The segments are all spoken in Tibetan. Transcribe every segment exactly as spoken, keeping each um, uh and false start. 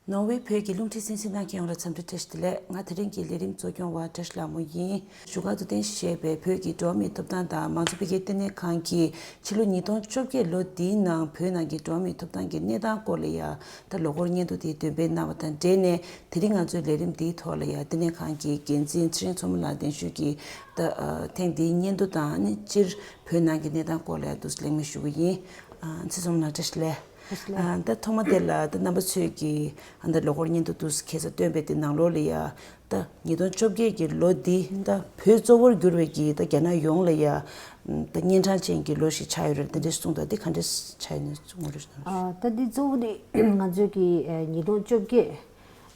ནོར་ཝེ་བོད་ཀྱི་རླུང་འཕྲིན་གསན་གཟིགས་གནང་མཁན་ཡོངས་ལ་འཚམས་འདྲི་བཀྲ་ཤིས་བདེ་ལེགས། ང་དེ་རིང་གི་ལས་རིམ་གཙོ་སྐྱོང་བ་བཀྲ་ཤིས་ལྷ་མོ་ཡིན། བཞུགས་སྒར་དུ་རྟེན་གཞི་བྱས་པའི་བོད་ཀྱི་འགྲོ་བ་མིའི་ཐོབ་ཐང་དང་མང་གཙོ་འཕེལ་རྒྱས་ལྟེ་གནས་ཁང་གིས་ཕྱི་ལོ་ཉིས་སྟོང་བཅོ་བརྒྱད་ལོ་འདིའི་ནང་བོད་ནང་གི་འགྲོ་བ་མིའི་ཐོབ་ཐང་གི་གནས་སྟངས་སྐོར་ལ་ཡང་ད་ལོ་འཁོར་སྙན་ཐོ་དེ་འདོན་སྤེལ་གནང་བ་དང་འབྲེལ་ནས། དེ་རིང་ང་ཚོའི་ལས་རིམ་འདིའི་ཐོག་ལ་ཡང་ལྟེ་གནས་ཁང་གི་འགན་འཛིན་ཚེ་རིང་མཚོ་མོ་ལགས་གདན་ཞུས་ཀྱིས་ད་ཨ་ཐེངས་འདིའི་སྙན་ཐོ་དང་ནི་སྤྱིར་བོད་ནང་གི་གནས་སྟངས་སྐོར་ལ་ཡང་འདུག་སེ་གླེང་མོལ་ཞུ་གི་ཡིན། ཨ་ཚེ་རིང་མཚོ་མོ་ལགས་བཀྲ་ཤིས་བདེ་ལེགས། ཨ་ད་ཐོག་མ་དེ་ལ་ད་རྣམ་པ་ཚོས་ཀྱིས་ཨ་ད་ལོ་འཁོར་སྙན་ཐོ་འདུག་སེ་ཁ་སང་བཏོན་པའི་དེ་ནང་ལོགས་ལ་ཡང་ད་ཉིས་སྟོང་བཅོ་བརྒྱད་ཀྱི་ལོ་འདི་ད་བོད་གཙོ་བོར་གྱུར་བའི་གི་ད་རྒྱ་ནག་ཡོངས་ལ་ཡང་ད་གཉན་འཕྲང་ཅན་གྱི་ལོ་ཞིག་ཆགས་ཡོད་རེད། དེ་འདྲ་གསུངས་དང་དེ་ག་འདྲ་ཆགས་ཡོད་ན་ངོ་སྤྲོད་གནང་རོགས། ཨ་ད་འདི་གཙོ་བོ་དེ་ང་ཚོས་ཀྱི་ཨ་ཉིས་སྟོང་བཅོ་བརྒྱད་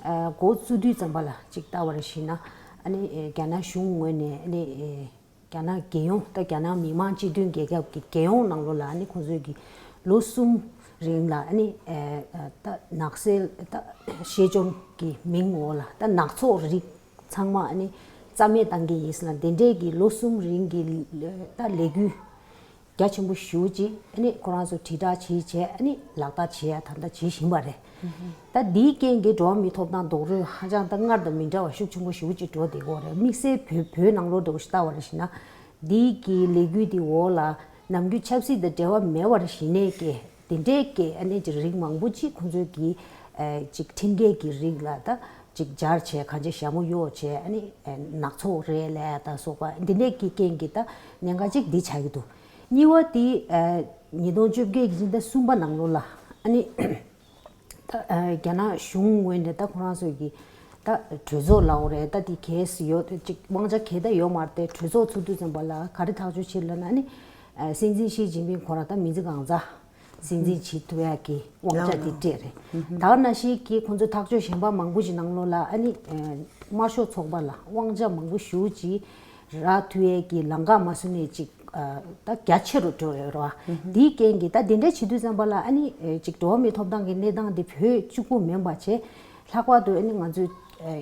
ཨ་འགོ་བཙུགས་དུས་ཙམ་པ་ལ་ཅིག་ལྟ་བ་རེ་ཞིག་ན་ཨ་ནི་ཨ་རྒྱ་ནག་གཞུང་ངོས་ནས་ཨ་ནི་ཨ་རྒྱ་ནག་རྒྱལ་ཡོངས་ད་རྒྱ་ནག་མི་དམངས་སྤྱི་མཐུན་རྒྱལ་ཁབ་ཀྱི་རྒྱལ་ཡོངས་ནང་ལོགས་ལ་ཨ་ནི་ཁོང་ཚོས་ཀྱི་ལོ་གསུམ་རིང་ལ་ཨ་ནི་ཨ་ད་ནག་སེལ་ད་ཤེས་བཅོམ་གྱི་མིང་འོག་ལ་ད་ནག་ཚོགས་རིགས་ཚང་མ་ཨ་ནི་རྩ་མེད་བཏང་གི་ཡིན་ཟེར་ལ་དེ་འདྲའི་གི་ལོ་གསུམ་རིང་གི་ད་ལས་འགུལ་རྒྱ་ཆེན་པོ་ཞེ་པོ་ཅིག་ཨ་ནི་ཁོ་རང་ཚོ་དྲིལ་བསྒྲགས་བྱས་བྱས་ཨ་ནི་ལག་བསྟར་བྱས་ཡ་ད་ལྟ་བྱེད་བཞིན་པ་རེད། ད་འདིའི་རྐྱེན་གྱིས་འགྲོ་བ་མིའི་ཐོབ་ཐང་རྡོག་རོལ་ཧ་ཅང་ད་སྔར་དང་མི་འདྲ་བ་ཤུགས་ཆེན་པོ་ཞེ་པོ་ཅིག་འགྲོ་བསྡད་ཀྱི་ཡོད་རེད། དམིགས་བསལ་བོད་བོད་ནང་ལོགས་འདྲ་བོ་ཞིག་ལྟ་བ་རེད་ཞེ་ན། འདིའི་གི་ལས་འགུལ་འདི་འོག་ལ་ནམ་རྒྱུན་ཆབ་སྲིད་དང་འབྲེལ་བ་མེད་པ་རེད་ཞེ་ནས་ཀྱི་དེ་འདྲའི་གི་ཨ་ནི་ཅིག་རིགས་མང་པོ་ཅིག་ཁོང་ཚོས་ཀྱི་ཨ་ཅིག་ཁྲིམས་འགལ་གྱི་རིགས་ལ་ད་ཅིག་སྦྱར་བྱས་གང་ཅི་ཞྭ་མོ་གཡོགས་བྱས་ཨ་ནི་ཨ་ནག་ཚོགས་རེད་ལབ་ཡ་དང་སོགས་པ་འདི་འདྲའི་གི་རྐྱེན་གྱིས་ད་ཉེན་ཁ་ཅིག་འདི་ཆགས་ཀྱི་འདུག་གཉིས་པ་དེ་ཨ་ཉིས་སྟོང་བཅོ་བརྒྱད་ཀྱི་ཕྱི་ཟླ་གསུམ་པ་ནང་ལོགས་ལ་ཨ་ནི་ད་ཨ་རྒྱ་ནག་གཞུང་ངོས་ནས་ད་ཁོ་རང་ཚོས་ཀྱི་ད་གྲོས་ཚོགས་ལབ་དགོས་རེད། ད་དེ་གས་ཡོད་ཅིག་དབང་ཆ་གས་ད་ཡོད་མ་རེད་དེ། གྲོས་ཚོགས་ཚུགས་དུས་ཙམ་པ་ལ་ག་རེ་ཐག་གཅོད་བྱེད་ལབ་ན་ཨ་ནི་ཨ་སྲིད་འཛིན་ཞི་ཅིན་ཕིང་ཁོ་རང་ད་མི་ཚེ་གང་ཚ་སྲིད་འཛིན་བྱེད་ཐུབ་ཡ་གི་དབང་ཆ་དེ་སྤྲད་རེད། ད་ག་ནང་བཞིན་གྱི་ཁོང་ཚོ་ཐག་གཅོད་གཞན་པ་མང་པོ་ཞིག་ནང་ལོགས་ལ་ཨ་ནི་ཨ་དམར་ཤོག་ཚོགས་པ་ལ་དབང་ཆ་མང་པོ་ཞེ་པོ་ཅིག་རག་ཐུབ་ཡས་ཀྱི་ལམ་ཁ་མ་བཟོས་ནས་ཅིག་ཨ་ད་རྒྱ་ཆེ་རུ་འགྲོ་ཡོད་རེད་བ། དེའི་རྐྱེན་གྱིས་ད་དེ་འདྲ་བྱེད་དུས་ཙམ་པ་ལ་ཨ་ནི་ཨ་ཅིག་འགྲོ་བ་མིའི་ཐོབ་ཐང་གི་གནས་སྟངས་འདི་བོད་གཅིག་པུ་མིན་པ་བྱས། ལྷག་པར་དུ་ཨ་ནི་ང་ཚོའི་ཨ་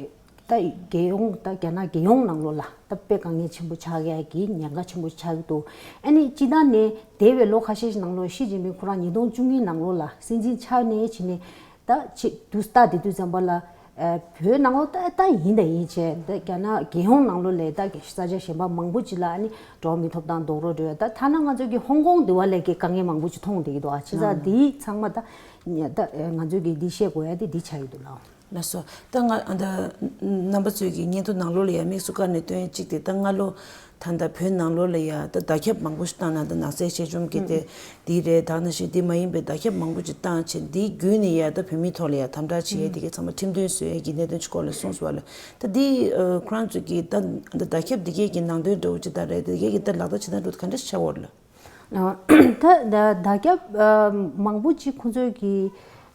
ད་རྒྱལ་ཡོངས་ད་རྒྱ་ནག་རྒྱལ་ཡོངས་ནང་ལོགས་ལ་ད་དཔེ་དཀའ་ངལ་ཆེན་པོ་ཆགས་ཡ་གི་ཉེན་ཁ་ཆེན་པོ་ཆགས་ཀྱི་འདུག་ཨ་ནི་སྤྱི་བཏང་ནས་འདས་པའི་ལོ་ཁ་ཤས་ཤིག་ནང་ལོགས་ཞི་ཅིན་ཕིང་ཁོ་རང་ཉིས་སྟོང་བཅུ་གཉིས་ནང་ལོགས་ལ་སྲིད་འཛིན་ཆགས་ནས་བྱས་ནས་ད་ཆེད་དུ་ལྟ་བསྡད་དུས་ཙམ་པ་ལ་ཨ་བོད་ནང་ལོགས་ད་ད་ཡིན་ད་ཡིན་བྱས་ད་རྒྱ་ནག་རྒྱལ་ཡོངས་ནང་ལོགས་ལ་ད་ས་ཆ་གཞན་པ་མང་པོ་ཅིག་ལ་ཨ་ནི་འགྲོ་བ་མིའི་ཐོབ་ཐང་རྡོག་རོལ་འགྲོ་ཡ། ད་ཐ་ན་ང་ཚོ་གི་ཧོང་ཀོང་འདི་བ་ལས་ཀྱི་དཀའ་ངལ་མང་པོ་ཅིག་མཐོང་བསྡད་ཀྱི་འདུག་ཨ་བྱས་ཙང་འདི་ཚང་མ་ད་ད་ང་ཚོས་ཀྱི་འདི་ཤེས་དགོས་ཡ་དེ་འདི་ཆགས་ཀྱི་འདུག་ལགས། ལགས་སོ། ད་ང་ཨ་ད་རྣམ་པ་ཚོས་ཀྱི་སྙན་ཐོ་ནང་ལོགས་ལ་ཡང་དམིགས་སུ་བཀར་ནས་སྟོན་གཅིག་དེ་ད་སྔ་ལོ་ད་ལྟ་བོད་ནང་ལོགས་ལ་ཡང་ད་བརྡ་ཁྱབ་མང་པོ་ཞིག་བཏང་ན་ད་ནག་སེལ་ཆེད་སྦྱོང་གི་དེ་འདི་རེད། ད་ནང་བཞིན་འདི་མ་ཡིན་པའི་བརྡ་ཁྱབ་མང་པོ་ཅིག་བཏང་བྱས་འདིའི་བརྒྱུད་ནས་ཡང་ད་བོད་མིའི་ཐོག་ལ་ཡང་དམ་དྲག་བྱེད་ཡས་དེ་གའི་ཚང་མ་ཁྲིམས་མཐུན་བཟོ་ཡས་ཀྱི་གནད་དོན་ཅིག་སྐོར་ལ་གསུངས་སོང་བ་ལ། ད་འདི་ཁོ་རང་ཚོས་ཀྱི་ད་ད་བརྡ་ཁྱབ་འདི་གས་ཀྱི་ནང་དོན་འདྲ་བོ་ཅིག་ད་རེད། འདི་གས་ཀྱི་ད་ལག་བསྟར་བྱེད་སྟངས་འདྲ་བོ་ག་འདྲ་ཞིག་ཆགས་ཡོད་རེད་ལ། ད་ད་བརྡ་ཁྱབ་ཨ་མང་པོ་ཅིག་ཁོང་ཚོས་ཀྱི་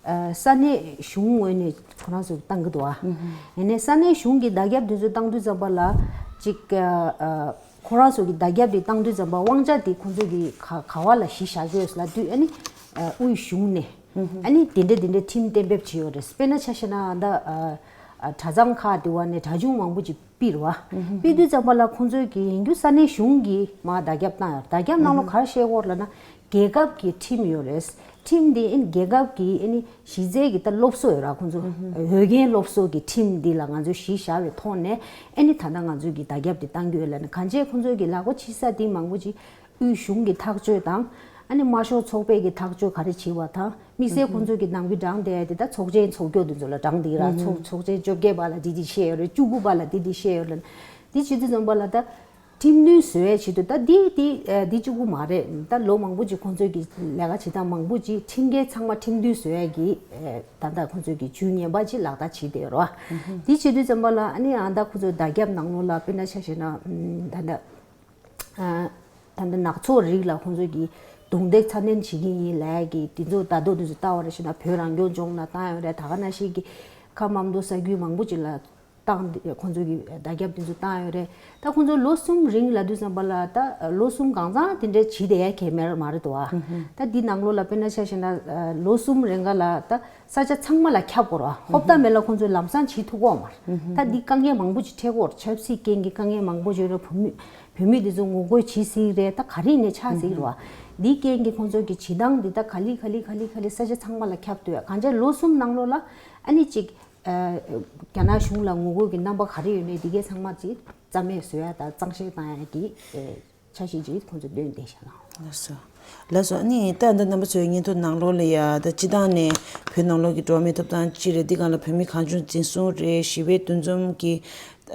ཨ་ས་གནས་གཞུང་ངོས་ནས་ཁོ་རང་ཚོ་བཏང་གི་འདུག་ཨ། ཡིན་ནའི་ས་གནས་གཞུང་གི་བརྡ་ཁྱབ་དེ་ཚོ་བཏང་དུས་ཙམ་པ་ལ་ཅིག་ཨ་ཁོ་རང་ཚོ་གི་བརྡ་ཁྱབ་དེ་བཏང་དུས་ཙམ་པ་དབང་ཆ་དེ་ཁོང་ཚོས་ཀྱི་ག་ག་བ་ལ་གཞི་བཞག་གི་ཡོད་ལབ་དུས་ཨ་ནི་ཨ་དབུས་གཞུང་ནས་ཨ་ནི་དེ་འདྲ་དེ་འདྲ་ཁྲིམས་གཏན་འབེབས་བྱས་ཡོད་རེད། དཔེར་ན་ཆ་བཞག་ན་ད་ཨ་གྲྭ་ཚང་ཁག་དེ་བ་ནས་གྲྭ་ཆུང་མང་པོ་ཅིག་པིར་བ། པི་དུས་ཙམ་པ་ལ་ཁོང་ཚོས་ཀྱི་ཡིན་རྒྱུ་ས་གནས་གཞུང་གིས་མ་བརྡ་ཁྱབ་བཏང་ཡོད། བརྡ་ཁྱབ་ནང་ལོ་ག་རེ་བཤད་ཡོད་ལབ་ན་རྒྱལ་ཁབ་ཀྱི་ཁྲིམས་ཡོད་རེད། ཁྲིམས་འདི་ཨིན་རྒྱལ་ཁབ་ཀྱི་ཨ་ནི་གཞི་རྩའི་གི་ད་སློབ་གསོ་ཡོད་ར། ཁོང་ཚོ་འོས་འགན་སློབ་གསོ་གི་ཁྲིམས་འདི་ལ་ང་ཚོས་གཞི་བཞག་པའི་ཐོག་ནས་ཨ་ནི་ད་ལྟ་ང་ཚོས་ཀྱི་བརྡ་ཁྱབ་འདི་བཏང་གི་ཡོད་ལབ་ན་གང་བྱས་ཁོང་ཚོས་ཀྱི་ལག་པ་ཕྱིས་ས་འདི་མང་པོ་ཅིག་དབུས་གཞུང་གི་ཐག་གཅོད་དང་ཨ་ནི་དམར་ཤོག་ཚོགས་པའི་གི་ཐག་གཅོད་ག་རེ་བྱེད་པ་དང་། དམིགས་བསལ་ཁོང་ཚོས་ཀྱི་ནང་ཁུལ་བགྲང་བསྡད་དེ་ད་ཚོགས་ཆེན་ཚོགས་རྒྱུགས་དེ་ཚོ་ལ་བགྲང་བསྡད་ར། ཚོགས་ཚོགས་ཆེན་བཅོ་བརྒྱད་པ་ལ་འདི་འདི་བཤད་ཡོད་རེད། བཅུ་དགུ་པ་ལ་འདི་འདི་བཤད་ཡོད་རེད། འདི་བྱེད་དུས་ཙམ་པ་ལ་ད་ཁྲིམས་མཐུན་བཟོ་ཡས་ཆེད་དུ་ད་འདི་འདི་འདི་གཅིག་པུ་མ་རེད། ད་ལོ་མང་པོ་ཅིག་ཁོང་ཚོས་ཀྱི་ལས་ཀ་བྱེད་སྟངས་མང་པོ་ཅིག་ཁྲིམས་འགལ་ཚང་མ་ཁྲིམས་མཐུན་བཟོ་ཡས་ཀྱི་ད་ལྟ་ཁོང་ཚོས་ཀྱི་ཇུས་ངན་པ་ཅིག་ལག་བསྟར་བྱེད་བསྡད་ཡོད་རེད་བ། འདི་བྱེད་དུས་ཙམ་པ་ལ་ཨ་ནི་ཨ་ད་ཁོང་ཚོས་བརྡ་ཁྱབ་ནང་ལོགས་ལ་དཔེར་ན་ཆ་བཞག་ན་ད་ལྟ། ད་ལྟ་ནག་ཚོགས་རིགས་ལ་ཁོང་ཚོས་ཀྱི་རྡུང་རྡེག་ཚ་ནན་བྱེད་ཀྱི་ཡིན་ལབ་ཀྱི་དེ་ཚོ་ད་དུང་དེ་ཚོ་ལྟ་བ་རེ་ཞིག་ན་བོད་རང་སྐྱོང་ལྗོངས་ལ་བཏང་ཡོད་རེད། ད་ག་ནང་བཞིན་གྱི་ཁམས་ཨ་མདོ་ས་ཁུལ་མང་པོ་ཅིག་ལ་བཏང་ཁོང་ཚོས་ཀྱི་བརྡ་ཁྱབ་དེ་ཚོ་བཏང་ཡོད་རེད། ད་ཁོང་ཚོ་ལོ་གསུམ་རིང་ལབ་དུས་ཙམ་པ་ལ་ད་ལོ་གསུམ་གང་ཚང་དེ་འདྲའི་བྱེད་བསྡད་ཡ་གལ་མེད་མ་རེད་དོ། ད་འདི་ནང་ལོགས་ལ་དཔེར་ན་ཆ་བཞག་ན་ལོ་གསུམ་རིང་ག་ལ་ད། ས་ཆ་ཚང་མ་ལ་ཁྱབ་དགོས་ར། ཧོབ་ཏ་མེད་ལ་ཁོང་ཚོས་ལམ་སང་བྱེད་ཐུབ་ཀྱི་ཡོད་མ་རེད། ད་འདི་དཀའ་ངལ་མང་པོ་ཅིག་འཕྲད་ཀྱི་ཡོད་རེད། ཆབ་སྲིད་རྐྱེན་གྱིས་དཀའ་ངལ་མང་པོ་ཅིག་ཡོད་རེད། བོད་མི་ བོད་མི་འདི་ཚོ་ངོ་རྒོལ་བྱེད་སྲིད་རེད། ད་ག་རེ་ནས་ཆགས་སྲིད་རེད་བ། འདིའི་རྐྱེན་གྱིས་ཁོང་ཚོ་གི་བྱེད་སྟངས་འདི་ད་ག་ལེ་ག་ལེ་ག་ལེ་ག་ལེ་ས་ཆ་ཚང་མ་ལ་ཁྱབ་སྡོད། གང་ཅི་ལོ་གསུམ་ནང་ལོགས་ལ་ཨ་ནི་ཅིག་རྒྱ་ནག་གཞུང་ལ་ངོ་རྒོལ་གྱི་རྣམ་པ་ག་རེ་ཡོད་ནའི་འདི་གའི་ཚང་མ་ཅིག་རྩ་མེད་བཟོ་ཡ་དང་གཙང་བཤེར་བཏང་ཡ་གི་འཆར་གཞི་ཅིག་ཁོང་ཚོས་བཏོན་བསྡད་ཤག་ལ། ལགས་སོ། ལགས་སོ། ཨ་ནི་ད་ལྟ་རྣམ་པ་ཚོའི་སྙན་ཐོ་ནང་ལོགས་ལ་ཡ་ད་སྤྱི་བཏང་ནས་བོད་ནང་ལོགས་ཀྱི་འགྲོ་བ་མིའི་ཐོབ་ཐང་ཅི་རེད། འདི་སྒང་ལ་བོད་མི་གང་བྱུང་འཛིན་བཟུང་རེད། ཞི་བའི་འདུ་འཛོམས་ཀྱི་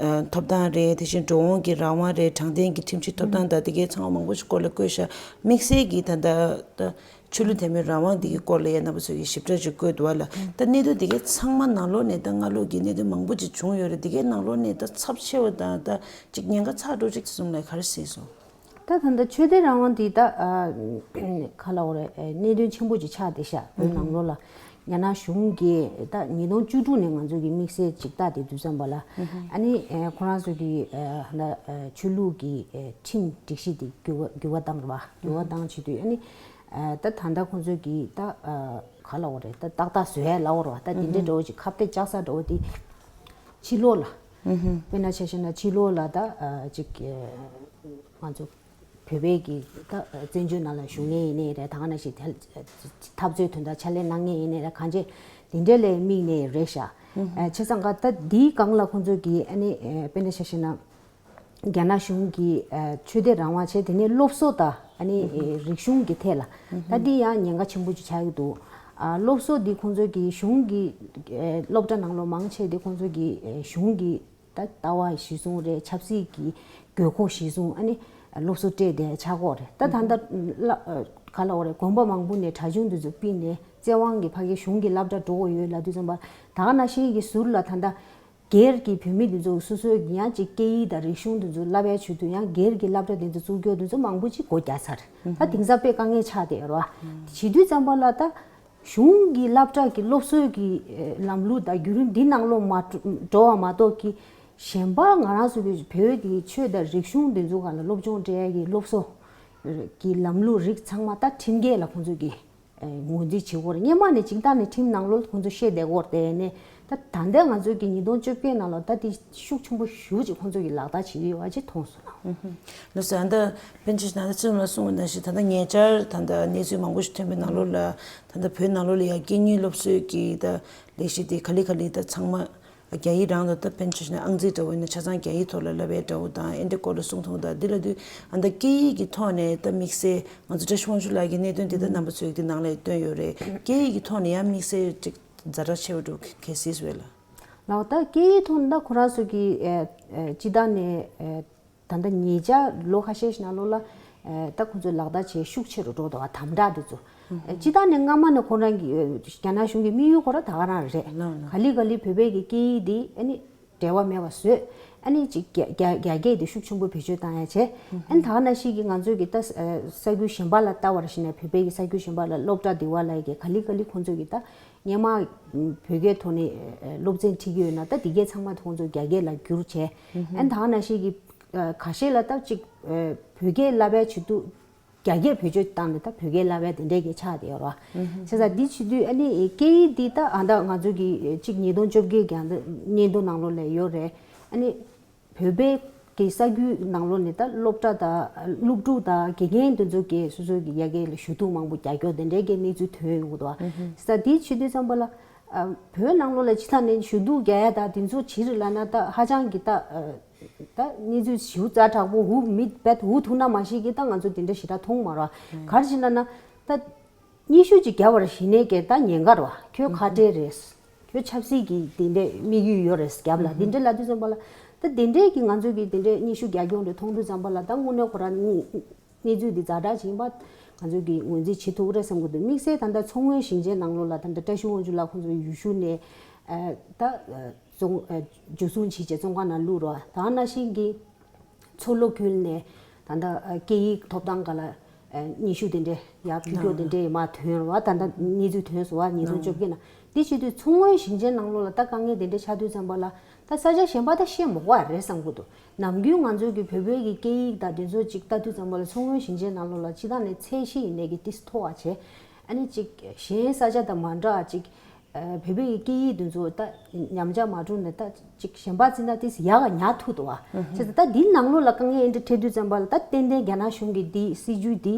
ཨ་ཐོབ་ཐང་རེད། དེ་བཞིན་འགྲོ་འོང་གི་རང་དབང་རེད། དྲང་བདེན་གྱི་ཁྲིམས་ཀྱི་ཐོབ་ཐང་དང་དེ་གའི་ཚང་མ་མང་པོ་ཞིག་སྐོར་ལ་བཀོད་ཤག་དམིགས་བསལ་གྱིས་ད་ལྟ་ད་ཆོས་ལུགས་དད་མོས་རང་དབང་འདི་གི་སྐོར་ལ་ཡ་རྣམ་པ་ཚོས་ཀྱི་ཞིབ་ཕྲ་ཅིག་བཀོད་འདུག་བ་ལ། ད་གནད་དོན་འདི་གའི་ཚང་མ་ནང་ལོགས་ནས་ད་སྔ་ལོགས་ཀྱི་གནད་དོན་མང་པོ་ཅིག་བྱུང་ཡོད་རེད། འདི་གའི་ནང་ལོགས་ནས་ད་ཚབས་ཆེ་བ་དང་ད་ཅིག་ཉེན་ཁ་ཚ་འགྲོ་ཅིག་གསུམ་ལ་ག་རེ་གཟིགས་སོང་། ད་ད་ལྟ་ཆོས་དད་རང་དབང་འདི་ད་ཨ་ག་ལ་འོ་རེད། གནད་དོན་ཆེན་པོ་ཅིག་ཆགས་བསྡད་ཤག་བོད་ནང་ལོགས་ལ། རྒྱ་ནག་གཞུང་གིས་ད་ཉིས་སྟོང་བཅུ་དྲུག་ནས་ང་ཚོ་གི་དམིགས་བསལ་ཅིག་ལྟ་བསྡད་དུས་ཙམ་པ་ལ་ཨ་ནི་ཁོ་རང་ཚོ་གི་ད་ཆོས་ལུགས་ཀྱི་ཁྲིམས་སྒྲིག་གཞི་དེ་འགྱུར་བ་འགྱུར་བ་བཏང་རེད་བ། འགྱུར་བ་བཏང་བྱེད་དུས་ཨ་ནི་ད་ད་ལྟ་ཁོང་ཚོ་གི་ད་ག་ལ་འོ་རེད། ད་ཏག་ཏག་བཟོ་ཡ་ལ་འོ་རེད་བ། ད་དེ་འདྲའི་འདྲ་བོ་ཅིག་ཁ་གཏད་བཅག་ས་འདྲ་བོ་དེ་ཕྱི་ལོགས་ལ། དཔེར་ན་ཆ་བཞག་ན་ཕྱི་ལོགས་ལ་ད་ཅིག་ང་ཚོ་བོད་པའི་གི་ད་བཙན་བྱོལ་ནང་ལ་བཞུགས་མཁན་ཡིན་ནའི་རེད། ད་ག་ནང་བཞིན་དེ་འཐབ་རྩོད་དོན་དག་ཕྱག་ལས་གནང་མཁན་ཡིན་ནའི་རེད། གང་ཅི་དེ་འདྲ་ལ་དམིགས་ནས་རེད་ཤག་བྱས་ཙང་ཀ་ད་འདིའི་སྒང་ལ་ཁོང་ཚོ་གི་ཨ་ནི་དཔེར་ན་ཆ་བཞག་ན་རྒྱ་ནག་གཞུང་གི་ཆོས་དད་རང་དབང་བྱས། དེ་ནས་སློབ་གསོ་དང་ཨ་ནི་རིག་གཞུང་གི་ཐད་ལ་ད་འདི་ཡང་ཉེན་ཁ་ཆེན་པོ་ཅིག་ཆགས་ཀྱི་འདུག་སློབ་གསོ་འདི་ཁོང་ཚོ་གི་གཞུང་གི་སློབ་གྲྭ་ནང་ལོགས་མང་ཆེ་དེ་ཁོང་ཚོ་གི་གཞུང་གི་ད་ལྟ་བ་གཞིར་བཟུང་རེད། ཆབ་སྲིད་ཀྱི་དགོས་མཁོ་གཞིར་བཟུང་ཨ་ནི་སློབ་གསོ་སྤྲད་དེ་ཆགས་ཀྱི་ཡོད་རེད། ད་ད་ལྟ་ག་ལ་འོ་རེད། དགོན་པ་མང་པོ་ནས་གྲྭ་ཆུང་འདི་ཚོ་ཕུད་ནས་བཙན་དབང་གིས་ཕ་གིའི་གཞུང་གི་སློབ་གྲྭ་འགྲོ་དགོས་ཡོད་ལབ་དུས་ཙམ་པ། ད་ག་ནང་བཞིན་གྱི་ཟུར་ལ་ད་ལྟ་སྒེར་གྱི་བོད་མི་འདི་ཚོ་སོ་སོའི་ཡང་ཅིག་སྐད་ཡིག་དང་རིག་གཞུང་འདི་ཚོ་བསླབ་པའི་ཆེད་དུ་ཡང་སྒེར་གྱི་སློབ་གྲྭ་འདི་ཚོ་བཙུགས་རྒྱུ་འདི་ཚོ་མང་པོ་ཅིག་སྒོ་རྒྱག་ཚར། ད་དེང་སང་དཔེ་དཀའ་ངལ་ཆགས་བསྡད་ཡོད་རེད་བ། བྱེད་དུས་ཙམ་པ་ལ་ད། གཞུང་གི་སློབ་གྲྭ་གི་སློབ་གསོའི་གི་ལམ་ལུགས་དང་བརྒྱུད་རིམ་འདི་ནང་ལོགས་མ་འགྲོ་བ་མ་གཏོགས་ཀྱི་གཞན་པ་ང་རང་ཚོ་གི་བོད་ཀྱི་ཆོས་དང་རིག་གཞུང་འདི་ཚོ་སྒང་ལ་སློབ་སྦྱོང་སྤྲད་ཡ་གི་སློབ་གསོ་གི་ལམ་ལུགས་རིགས་ཚང་མ་ད་ཁྲིམས་འགལ་ལ་ཁོང་ཚོ་གི་ངོས་འཛིན་བྱེད་ཀྱི་ཡོད་རེད། སྔོན་མ་ནས་སྤྱིར་བཏང་ནས་ཁྲིམས་ནང་ལོགས་ཁོང་ཚོ་བཤད་བསྡད་ཀྱི་ཡོད་རེད། དེ་ནས་ད་ད་ལྟ་ང་ཚོ་གི་ཉིས་སྟོང་བཅོ་བརྒྱད་ནང་ལོགས་ད་དེ་ཤུགས་ཆེན་པོ་ཞེ་པོ་ཅིག་ཁོང་ཚོ་གི་ལག་བསྟར་བྱེད་ཀྱི་ཡོད་པ་ཅིག་མཐོང་སོང་། ལགས་སོ། ཨ་ནི་ད་པཎ་ཆེན་ནཱ་ལེནྡྲ་ཚུལ་ཁྲིམས་ལགས་གསུངས་པ་ནང་བཞིན་ད་ལྟ་ཉེ་ཆར་ད་ལྟ་གནས་ཚུལ་མང་པོ་ཞིག་ཐོན་པའི་ནང་ལོགས་ལ་ད་ལྟ་བོད་ནང་ལོགས་ལ་ཡང་སྐད་གཉིས་སློབ་གསོའི་གི་ད་ལས་གཞི་དེ་ག་ལེ་ག་ལེ་ད་ཚང་མ་རྒྱ་ཡིག་རང་ལ་ད་པཎ་ཆེན་ནཱ་ལེནྡྲ་ཨང་རྩིས་འདྲ་བོ་ཡིན་ན་ཆ་ཚང་རྒྱ་ཡིག་ཐོག་ལ་བསླབ་པའི་འདྲ་བོ་དང་ཨེ་འདྲ་སྐོར་ལ་གསུང་ཐུབ་དང་། འདི་ལབ་དུས་ཨ་ནི་ད་སྐད་ཡིག་གི་ཐོག་ནས་ད་དམིགས་བསལ་ང་ཚོ་བཀྲ་ཤིས་དབང་ཕྱུག་ལགས་ཀྱི་གནད་དོན་དེ་ད་རྣམ་པ་ཚོས་ཀྱི་ནང་ལ་བཏོན་ཡོད་རེད། སྐད་ཡིག་གི་ཐོག་ནས་ཡང་དམིགས་བསལ་ཅིག་ཛ་དྲག་ཆེ་བ་འགྲོ་གལ་སྲིད་བས་ལ། ལགས། ད་སྐད་ཡིག་ཐོག་ནས་ད་ཁོ་རང་ཚོ་གི་ཨེ་ཨེ་སྤྱི་བཏང་ནས་ཨེ་ད་ལྟ་ཉེ་ཆར་ལོ་ཁ་ཤས་ཤིག་ནང་ལོགས་ལ་ཨེ་ད་ཁོ་ཚོས་ལག་བསྟར་བྱེད་ཤུགས་ཆེ་རུ་འགྲོ་འདུག་བ། དམ་དྲག་དེ་ཚོ་ཨེ་སྤྱི་བཏང་ནས་སྔ་མ་ནས་ཁོ་རང་གི་ཨེ་རྒྱ་ནག་གཞུང་གི་དམིགས་ཡུལ་ཁོ་རང་ད་ག་རང་རེད། ལགས་ལགས། ག་ལེ་ག་ལེ་བོད་པའི་གི་སྐད་ཡིག་དེ་ཨ་ནི་འབྲེལ་བ་མེད་པ་བཟོས། ཨ་ནི་ཅིག་རྒྱ་རྒྱ་རྒྱ་སྐད་དེ་ཤུགས་ཆེན་པོ་བེད་སྤྱོད་བཏང་ཡ་བྱས། ཨ་ནི་ད་ག་ནང་བཞིན་གྱི་ང་ཚོས་ཀྱི་ད་ས་ས་ཁུལ་གཞན་པ་ལ་ལྟ་བར་བྱས་ནས་བོད་པའི་གི་ས་ཁུལ་གཞན་པ་ལ་སློབ་གྲྭ་འདི་བ་ལ་གི་ག་ལེ་ག་ལེ་ཁོང་ཚོས་ཀྱི་ད་སྔོན་མ་བོད་སྐད་ཐོག་ནས་སློབ་ཚན་ཁྲིད་ཀྱི་ཡོད་ན་ད་འདི་སྐད་ཚང་མ་ཁོང་ཚོས་རྒྱ་སྐད་ལ་བསྒྱུར་བྱས། ཨ་ནི་ད་ག་ནང་བཞིན་གྱི་ཁ་ཤས་ལ་ད་ཅིག་བོད་སྐད་བསླབ་པའི་ཆེད་དུ། རྒྱ་སྐད་བེད་སྤྱོད་བཏང་ནས་ད་བོད་སྐད་བསླབ་པའི་དེ་འདྲས་ཀྱི་ཆགས་བསྡད་ཡོད་རེད་བ། བྱས་ཙང་འདི་བྱེད་དུས་ཨ་ནི་སྐད་ཡིག་འདི་ད་ཨ་ད་ང་ཚོ་གི་གཅིག་ཉིས་སྟོང་བཅོ་བརྒྱད་ཀྱི་ཨ་ད་སྙན་ཐོ་ནང་ལོགས་ལ་ཡོད་རེད། ཨ་ནི་བོད་པའི་གི་ས་ཁུལ་ནང་ལོགས་ནས་ད་སློབ་གྲྭ་དང་སློབ་ཕྲུག་དང་དགེ་རྒན་དེ་ཚོ་གིས་སོ་སོ་གི་ཡ་གི་ལ་ཞུ་གཏུག་མང་པོ་རྒྱག་རྒྱུ་དེ་འདྲས་ཀྱི་གནས་ཚུལ་ཐོན་ཡོང་གི་འདུག་བ། བྱས་ཙང་འདི་བྱེད་དུས་ཙམ་པ་ལ་ཨ་བོད་ནང་ལོགས་ལ་སྤྱི་བཏང་ནས་ཞུ་གཏུག་རྒྱག་ཡ་དང་དེ་ཚོ་བྱེད་རིགས་ལབ་ན་ད་ཧ་ཅང་གི་ད་ཨ། ད་གནས་ཚུལ་ཞེ་པོ་ཛ་དྲག་པོ་འུ་མི་བེད་འུ་ཐུག་ན་མ་ཤེས་ཀི་ད་ང་ཚོ་དེ་འདྲ་ཞེ་དྲག་མཐོང་མ་རེད་བ། ག་རེ་བྱས་ན་ན་ད་སྙན་ཞུ་ཅིག་རྒྱག་པར་གཞི་ནས་ཀྱི་ད་ཉེན་ཁ་རེད་བ། ཁྱོད་ཁ་བྲལ་རེད། ཁྱོད་ཆབ་སྲིད་ཀྱི་དེ་འདྲའི་དམིགས་ཡུལ་ཡོད་རེད་རྒྱབ་ལ་དེ་འདྲ་ལབ་དུས་ཙམ་པ་ལ་ད་དེ་འདྲའི་གི་ང་ཚོ་གི་དེ་འདྲའི་སྙན་ཞུ་རྒྱག་རྒྱུ་འདྲ་མཐོང་དུས་ཙམ་པ་ལ་ད་དངོས་གནས་ཁོ་རང་གནས་ཚུལ་འདི་ཛ་དྲག་ཅིག་ཡིན་པ་ང་ཚོ་གི་ངོས་འཛིན་བྱེད་ཐུབ་ཀྱི་རེད་བསམ་གྱི་འདུག་དམིགས་བསལ་ད་ལྟ་མཚོ་སྔོན་ཞིང་ཆེན་ནང་ལོགས་ལ་ད་ལྟ་བཀྲ་ཤིས་དབང་ཕྱུག་ལགས་ཁོང་ཚོ་ཡུལ་ཤུལ་ནས་ད། བཙོན་ཨ་འཇུ་བཟུང་བྱས་བྱས་བཙོན་ཁང་ནང་བླུགས་རོགས། ད་ག་ནང་བཞིན་གྱི་མཚོ་ལྷོ་ཁུལ་ནས་ད་ལྟ་ཨ་སྐད་ཡིག་ཐོབ་ཐང་སྒང་ལ་ཨ་སྙན་ཞུ་དེ་འདྲས་ཡར་ཕུལ་རྒྱུ་དེ་འདྲས་མར་ཐོན་རོགས། ད་ལྟ་གནས་ཚུལ་ཐོན་སོང་བ་ཉིས་སྟོང་བཅོ་བརྒྱད་ནང་། དེ་བྱེད་དུས་མཚོ་སྔོན་ཞིང་ཆེན་ནང་ལོགས་ལ་ད་དཀའ་ངལ་དེ་འདྲས་ཆགས་དུས་ཙམ་པ་ལ་ད་ས་ཆ་གཞན་པ་ད་བཤད་མི་དགོས་པ་རེད་བསམ་གྱི་འདུག་ནམ་རྒྱུན་ང་ཚོའི་གི་བོད་པའི་གི་སྐད་ཡིག་དང་དེ་ཚོ་ཅིག་ལྟ་དུས་ཙམ་པ་ལ་མཚོ་སྔོན་ཞིང་ཆེན་ནང་ལོགས་ལ་སྤྱི་བཏང་ནས་ཚད་གཞི་ཡིན་ནའི་གི་ཏིས་མཐོ་བ་བྱས། ཨ་ནི་ཅིག་གཞན་ས་ཆ་དང་མ་འདྲ་བ་ཅིག་བོད་པའི་སྐད་ཡིག་དེ་ཚོ་ད་ཉམས་ཆག་མ་འགྲོ་ནས་ད་ཅིག་གཞན་པ་བརྩིས་ན་དེ་ཡག་ག་ཉར་ཐུབ་འདུག་བ། བྱས་ཙང་ད་འདི་ནང་ལོགས་ལ་དཀའ་ངལ་འདི་འཕྲད་དུས་ཙམ་པ་ལ་ད་ཏན་ཏན་རྒྱ་ནག་གཞུང་གི་འདི་སྲིད་ཇུས་འདི་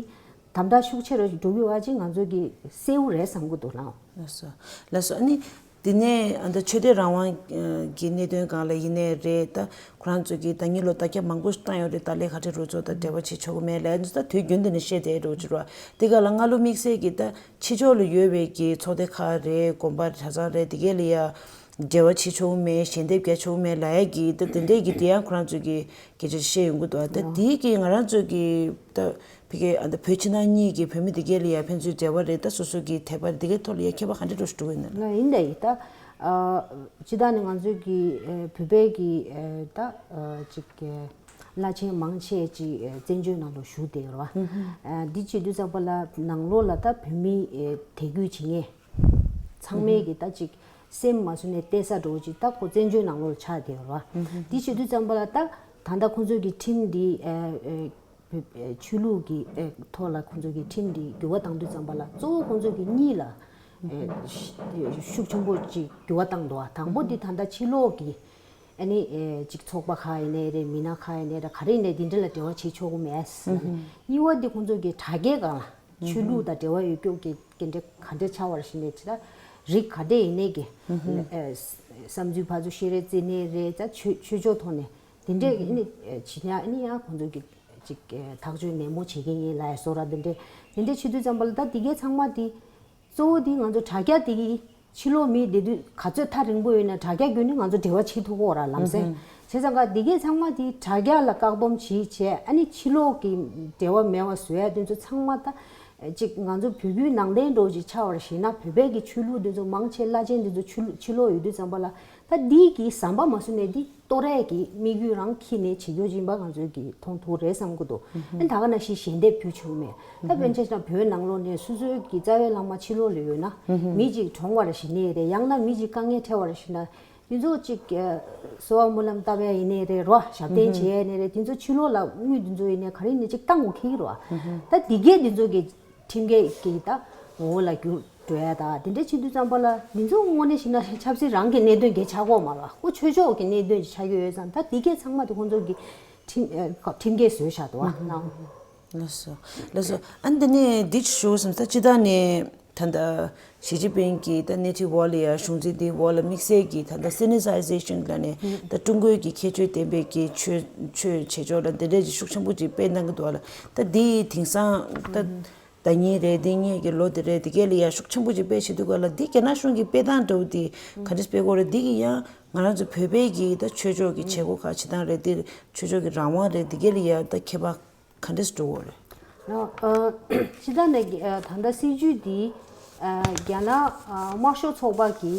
དམ་དྲག་ཤུགས་ཆེ་རུ་འགྲོ་གི་བ་ཅིག་ང་ཚོ་གི་གསལ་བོ་རེད་བསམ་གི་འདུག་ལགས། ལགས་སོ། ལགས་སོ། ཨ་ནི་དེ་ནས་ཨ་ད་ཆོས་དད་རང་དབང་གི་གནད་དོན་སྒང་ལ་ཡིན་ནའི་རེད། ད་ཁོ་རང་ཚོ་གིས་ད་གཉིས་ལོ་དར་ཁྱབ་མང་པོ་བཏང་ཡོད་རེད། ད་ལས་ཁ་བྲལ་རུ་ཚོགས་དང་འབྲེལ་བ་བྱེད་ཆོག་གི་མེད་ལབ་ཡ་ད་དུས་རྒྱུན་དུ་ནས་བཤད་བསྡད་རོགས་ཅིག་རོགས་དེ་ག་ལ་སྔ་ལོ་དམིགས་བསལ་གྱི་ད་ཕྱི་ཕྱོགས་ལ་ཡོད་པའི་གི་ཚོགས་སྡེ་ཁག་རེད། དགོན་པ་གྲྭ་ཚང་རེད། དེ་གས་ལ་ཡ་འབྲེལ་བ་བྱེད་ཆོག་གི་མེད། ཞལ་འདེབས་རྒྱག་ཆོག་གི་མེད་ལབ་ཡ་གི་ད་དེ་འདྲས་གི་དེ་ཡང་ཁོ་རང་ཚོ་གི་སྐད་ཆ་བཤད་ཡོང་གི་འདུག་ད་དེ་གི་ང་རང་ཚོ་གི་ད་ཕ་གི་ཨ་ད་བོད་ཕྱི་ནང་གཉིས་ཀྱི་བོད་མི་དེ་གས་ལ་ཡ་ཕན་ཚུན་འབྲེལ་བ་རེད། ད་སོ་སོ་གི་དད་པ་རེད། དེ་གས་ཐོག་ལ་ཡ་ཁྱད་པར་ག་འདྲས་འགྲོ་ཞིག་འགྲོ་གི་ཡོད་ན་ལ། ཡིན་ད་ཡིན་ད། སྤྱི་བཏང་ནས་ང་ཚོའི་གི་བོད་པའི་གི་ད་ཅིག་བླ་ཆེན་མང་ཆེ་ཅིག་བཙན་བྱོལ་ནང་ལ་བཞུགས་བསྡད་ཡོད་རེད་བ། འདི་བྱེད་དུས་ཙམ་པ་ལ་ནང་ལོགས་ལ་ད་བོད་མི་དད་གུས་བྱེད་མཁན་ཚང་མས་གི་ད་ཅིག་སེམས་མ་བཟོད་ནས་བལྟས་ས་འགྲོ་ཅིག་ད་ཁོ་བཙན་བྱོལ་ནང་ལོགས་ལ་ཆགས་བསྡད་ཡོད་རེད་བ། འདི་བྱེད་དུས་ཙམ་པ་ལ་ད་ད་ལྟ་ཁོང་ཚོའི་གི་ཁྲིམས་འདི་བོད་ཆོས་ལུགས་ཀྱི་ཐོག་ལ་ཁོང་ཚོ་གི་ཁྲིམས་འདི་འགྱུར་བ་བཏང་དུས་ཙམ་པ་ལ་གཙོ་བོ་ཁོང་ཚོ་གི་གཉིས་ལ་ཤུགས་ཆེན་པོ་ཅིག་འགྱུར་བ་བཏང་འདུག་དང་པོ་འདི་ད་ལྟ་ཕྱི་ལོགས་ཀྱི་ཨ་ནི་ཅིག་ཚོགས་པ་ཁག་ཡིན་ནའི་རེད། མི་སྣ་ཁག་ཡིན་ནའི་རེད། ག་རེ་ཡིན་ནའི་འདི་འདྲ་ལ་འབྲེལ་བ་བྱེད་ཆོག་གི་མེད། གཉིས་པ་འདི་ཁོང་ཚོ་གི་དྲ་རྒྱའི་སྒང་ལ་ཆོས་ལུགས་དང་འབྲེལ་བ་ཡོད་རྒྱུ་གི་ག་འདྲ་ག་འདྲ་ཆགས་པ་རེད་ཟེར་ནས་ཅི་ལ་རིགས་ག་འདྲ་ཡིན་ནའི་གི་བསམ་ཚུལ་ཕར་ཚུར་བཤད་རེས་རྩིས་ནའི་རེད། ད་ཆོས་ཆོས་ཕྱོགས་ཐོག་ནས། དེ་འདྲས་ཨ་ནི་བྱེད་ཡ་ཨ་ནི་ཡང་ཁོང་ཚོ་གི་ཅིག་ཐག་གཅོད་ནན་མོ་བྱེད་ཀྱི་ཡིན་ལབ་ཡ་བཟོ་འདྲ་དེ་འདྲས་དེ་འདྲས་བྱེད་དུས་ཙམ་པ་ལ་ད་དེ་གའི་ཚང་མ་དེ་གཙོ་བོ་དེ་ང་ཚོ་དྲ་རྒྱ་དེ་གི་ཕྱི་ལོགས་མི་བསྡད་དུས་ག་ཚོད་ཐག་རིང་པོ་ཡོད་ན་དྲ་རྒྱ་བརྒྱུད་ནས་ང་ཚོ་འབྲེལ་བ་བྱེད་ཐུབ་ཀྱི་ཡོད་ར་ལམ་སེང་། བྱས་ཙང་ག་དེ་གའི་ཚང་མ་དེ་དྲ་རྒྱ་ལ་བཀག་སྡོམ་བྱེད་བྱས་ཨ་ནི་ཕྱི་ལོགས་ཀྱི་འབྲེལ་བ་མེད་པ་བཟོ་ཡ་དེ་ཚོ་ཚང་མ་ད་ཅིག་ང་ཚོ་བོད་བརྒྱུད་ནང་བསྟན་འདྲ་བོ་ཅིག་ཆགས་པར་བྱས་ན་བོད་པའི་གི་ཆོས་ལུགས་དེ་ཚོ་མང་ཆེ་བླ་ཆེན་དེ་ཚོ་ཕྱི་ལོགས་ཡོད་དུས་ཙམ་པ་ལ། ད་འདི་གི་ཟམ་པ་མ་བཟོས་ནས་འདི་གཏོར་ཡས་ཀྱི་དམིགས་ཡུལ་རང་འཁྱེར་ནས་བྱེད་རྒྱུ་ཡིན་པ་ང་ཚོས་ཀྱི་མཐོང་ཐུབ་རེད་བསམ་གི་འདུག་ཨ་ནི་ད་ག་ནང་བཞིན་ཞལ་འདེབས་ཕུལ་ཆོག་མེད། ད་དཔེར་ན་ཆ་བཞག་བོད་ནང་ལོགས་ནས་སོ་སོའི་གི་རྩ་བའི་བླ་མ་ཕྱི་ལོགས་ལ་ཡོད་ན་མི་གཅིག་གྲོངས་པར་ཞིག་ནས་རེད། ཡང་ན་མི་གཅིག་དཀའ་ངལ་འཕྲད་པར་ཞིག་ན་འདི་ཚོ་གཅིག་གསོལ་བ་སྨོན་ལམ་བཏབ་ཡ་ཡིན་ནའི་རེད་རོ། ཞབས་བརྟན་བྱེད་ཡ་ཡིན་ནའི་རེད། འདི་ཚོ་ཕྱི་ལོགས་ལ་དངུལ་འདི་ཚོ་ཡིན་ནའི་ག་རེ་ཡིན་ནའི་གཅིག་བཏང་དགོས་ཀྱི་རེད་བ། ད་འདི་གས་འདི་ཚོ་གི་ཁྲིམས་འགལ་གྱི་ད་ངོ་བོ་ལ་འགྱུར་འགྲོ་ཡ་ད་དེ་འདྲ་བྱེད་དུས་ཙམ་པ་ལ་འདི་ཚོ་དངོས་གནས་བྱས་ན་ཆབ་སྲིད་རང་གི་གནད་དོན་གྱི་ཆགས་ཀྱི་ཡོད་མ་རེད་བ། ཁོ་ཆོས་ཕྱོགས་ཀྱི་གནད་དོན་གྱི་ཆགས་ཀྱི་ཡོད་ཙང་ད་དེ་གས་ཚང་མ་དེ་ཁོང་ཚོ་གི་ཁྲིམས་ཨ་ཁྲིམས་འགལ་བཟོས་བཞག་འདུག་བ་ནང་། ལགས་སོ། ལགས་སོ། ཨ་ནི་དེ་ནས་འདི་ཞུ་བསམ་ས་སྤྱི་བཏང་ནས་ད་ལྟ་ཞི་ཅིན་ཕིང་གིས་ད་གནས་འཕྲིན་འོག་ལ་ཡ་གཞུང་འཛིན་འདིའི་འོག་ལ་དམིགས་བསལ་གྱིས་ད་ལྟ་སི་ནི་སའི་ཛེ་ཤན་ལ་ནས་ད་ཀྲུང་གོའི་གི་ཁྱད་ཆོས་ལྡན་པའི་གི་ཆོས་ཆོས་བྱེད་ཕྱོགས་ལ་འདི་འདྲས་ཀྱི་ཤུགས་ཆེན་པོ་ཅིག་སྤེལ་གནང་གི་འདུག་བ་ལ། ད་འདི་དེང་སང་ད། ཟླ་ཉིན་རེད། འདི་སྔོན་གྱི་ལོ་འདི་རེད། འདི་གས་ལ་ཡ་ཤུགས་ཆེན་པོ་ཅིག་སྤེལ་བྱེད་དུས་ག་ལ་འདི་རྒྱ་ནག་གཞུང་གི་སྤེལ་སྟངས་འདྲ་བོ་འདི་ག་འདྲས་སྤེལ་དགོས་རེད། འདི་གི་ཡང་ང་རང་ཚོ་བོད་པའི་གི་ད་ཆོས་ཕྱོགས་ཀྱི་བྱེད་སྒོ་ཁག་བྱེད་སྟངས་རེད། འདི་ཆོས་ཕྱོགས་ཀྱི་རང་དབང་རེད། འདི་གས་ལ་ཡ་ད་ཁྱད་པར་ག་འདྲས་འགྲོ་དགོས་རེད། ཨ་སྤྱི་བཏང་ནས་ཨ་ད་ལྟ་སྲིད་ཇུས་འདི་ཨ་རྒྱ་ནག་ཨ་དམར་ཤོག་ཚོགས་པ་གི་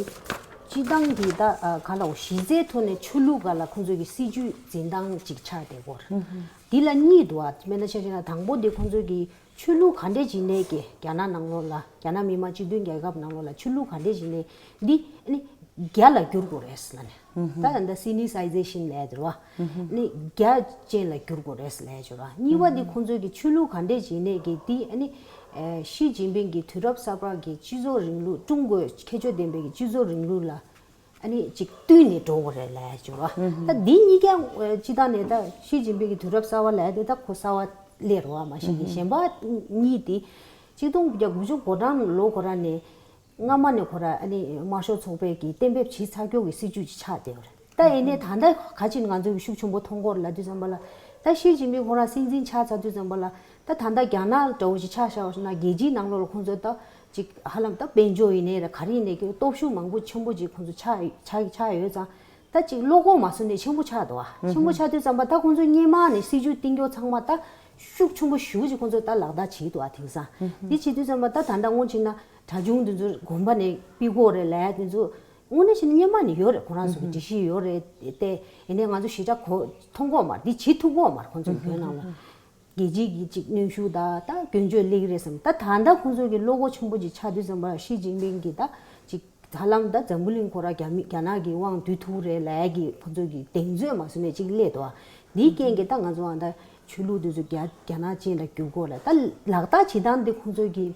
སྤྱི་བཏང་གི་ད་ཨ་ག་ལ་འོ་གཞི་རྩའི་ཐོག་ནས་ཆོས་ལུགས་སྒང་ལ་ཁོང་ཚོ་གི་སྲིད་ཇུས་འཛིན་སྟངས་ཅིག་ཆགས་བསྡད་ཡོད་རེད། འདི་ལ་གཉིས་འདུག་ཨ། དཔེར་ན་ཆ་བཞག་ན་དང་པོ་འདི་ཁོང་ཚོ་གི་ཆོས་ལུགས་ག་འདྲས་བྱས་ནས་ཀྱི་རྒྱ་ནག་ནང་ལོགས་ལ་རྒྱ་ནག་མི་དམངས་སྤྱི་མཐུན་རྒྱལ་ཁབ་ནང་ལོགས་ལ་ཆོས་ལུགས་ག་འདྲས་བྱས་ནས་འདི་ནི་རྒྱ་ལ་བསྒྱུར་དགོས་རེད་ལབ་ནས། ད་ད་ལྟ་སི་ནི་སའི་ཛེ་ཤན་ལབ་ཡ་དེ་རེད་བ། ནི་རྒྱ་ཅན་ལ་བསྒྱུར་དགོས་རེད་ལབ་ཡ་ཅིག་རེད་བ། གཉིས་པ་འདི་ཁོང་ཚོའི་གི་ཆོས་ལུགས་ག་འདྲས་བྱས་ནས་ཀྱི་འདི་ནི་ཨེ་ཞི་ཅིན་ཕིང་གི་དུས་རབས་གསར་པ་གི་སྤྱི་ཚོགས་རིང་ལུགས་ཀྲུང་གོའི་ཁྱད་ཆོས་ལྡན་པའི་གི་སྤྱི་ཚོགས་རིང་ལུགས་ལ། ཨ་ནི་ཅིག་བསྟུན་ནས་འགྲོ་དགོས་རེད་ལབ་ཡ་ཅིག་རེད་བ། ད་འདི་གཉིས་ཀ་སྤྱི་བཏང་ནས་ད་ཞི་ཅིན་ཕིང་གི་དུས་རབས་གསར་བ་ལབ་ཡ་དེ་ད་ཁོ་གསར་བ་སླེབས་རེད་བ། མ་གཞི་གི་གཞན་པ་གཉིས་དེ་ཆིག་སྟོང་དགུ་བརྒྱ་དགུ་བཅུ་གོ་གྲངས་ལོ་ཁོ་ར་ནས་སྔ་མ་ནས་ཁོ་ར་ཨ་ནི་དམར་ཤོག་ཚོགས་པས་ཀྱི་གཏན་འབེབས་བྱས་ཚར་རྒྱུ་གི་སྲིད་ཇུས་ཅིག་ཆགས་བསྡད་ཡོད་རེད། ད་ཡིན་ནའི་ད་ལྟ་ག་ཅིག་ང་ཚོ་གི་ཤུགས་ཆེན་པོ་མཐོང་གི་ཡོད་རེད་ལབ་དུས་ཙམ་པ་ལ་ད་ཞི་ཅིན་ཕིང་ཁོ་རང་སྲིད་འཛིན་ཆགས་ཚར་དུས་ཙམ་པ་ལ་ད་ད་ལྟ་རྒྱ་ནག་འདྲ་བོ་ཅིག་ཆ་བཞག་པ་ཞིག་ན་རྒྱལ་སྤྱིའི་ནང་ལོགས་ལ་ཁོང་ཚོ་ད་ཅིག་ཧ་ལམ་ད་དཔལ་འབྱོར་ཡིན་ནའི་རེད། ག་རེ་ཡིན་ནའི་ཀྱི་སྟོབས་ཤུགས་མང་པོ་ཆེན་པོ་ཅིག་ཁོང་ཚོ་ཆགས་ཆགས་ཆགས་ཡོད་ཙང་ད་ཅིག་བློ་ཁོག་མ་བཟོ་ནས་ཆེན་པོ་ཆགས་འདུག་བ། ཆེན་པོ་ཆགས་དུས་ཙམ་པ་ད་ཁོང་ཚོ་སྔོན་མ་ནས་སྲིད་ཇུས་བཏིང་རྒྱུ་ཚང་མ་ད་ཤུགས་ཆེན་པོ་ཞེ་པོ་ཅིག་ཁོང་ཚོ་ད་ལག་བསྟར་བྱས་འདུག་བ། དེང་སང་འདི་བྱེད་དུས་ཙམ་པ་ད་ད་ལྟ་སྔོན་ཕྱིན་ན་གྲྭ་ཆུང་འདི་ཚོ་དགོན་པ་ནས་ཕུད་དགོས་རེད་ལབ་ཡ་དེ་ཚོ་དངོས་གནས་བྱས་ན་སྔོན་མ་ནས་ཡོད་རེད། ཁོ་རང་ཚོ་གི་སྒྲིག་གཞི་ཡོད་རེད་དེ། ཡིན་ནའི་ང་ཚོ་ཞེ་དྲག་གོ་མཐོང་གི་ཡོད་མ་རེད། འདི་བྱེད་ཐུབ་ཀྱི་ཡོད་མ་རེད། ཁོང་ཚོ་བོད་ནང་ལ་རྒྱལ་སྤྱིའི་གི་ཅིག་གནོན་ཤུགས་དང་ད་སྐྱོན་བརྗོད་སླེབས་ཀྱི་རེད་བསམ། ད་ད་ལྟ་ཁོང་ཚོ་གི་བློ་ཁོག་ཆེན་པོ་ཅིག་ཆགས་དུས་ཙམ་པ་ཞི་ཅིན་ཕིང་གི་ད་ཅིག་ཧ་ལམ་ད་འཛམ་བུ་གླིང་ཁོ་རང་རྒྱ་མི་རྒྱ་ནག་གི་དབང་སྡུད་ཐུབ་རེད་ལབ་ཡ་གི་ཁོང་ཚོ་གི་གདེང་ཚོད་མ་བཟོ་ནས་ཅིག་སླེབས་འདུག་བ། འདིའི་རྐྱེན་གྱིས་ད་ང་ཚོ་ཨ་ད་ཆོས་ལུགས་འདི་ཚོ་རྒྱ་རྒྱ་ནག་ཅན་ལ་བསྒྱུར་དགོས་ལབ། ད་ལག་བསྟར་བྱེད་སྟངས་འདི་ཁོང་ཚོ་གི་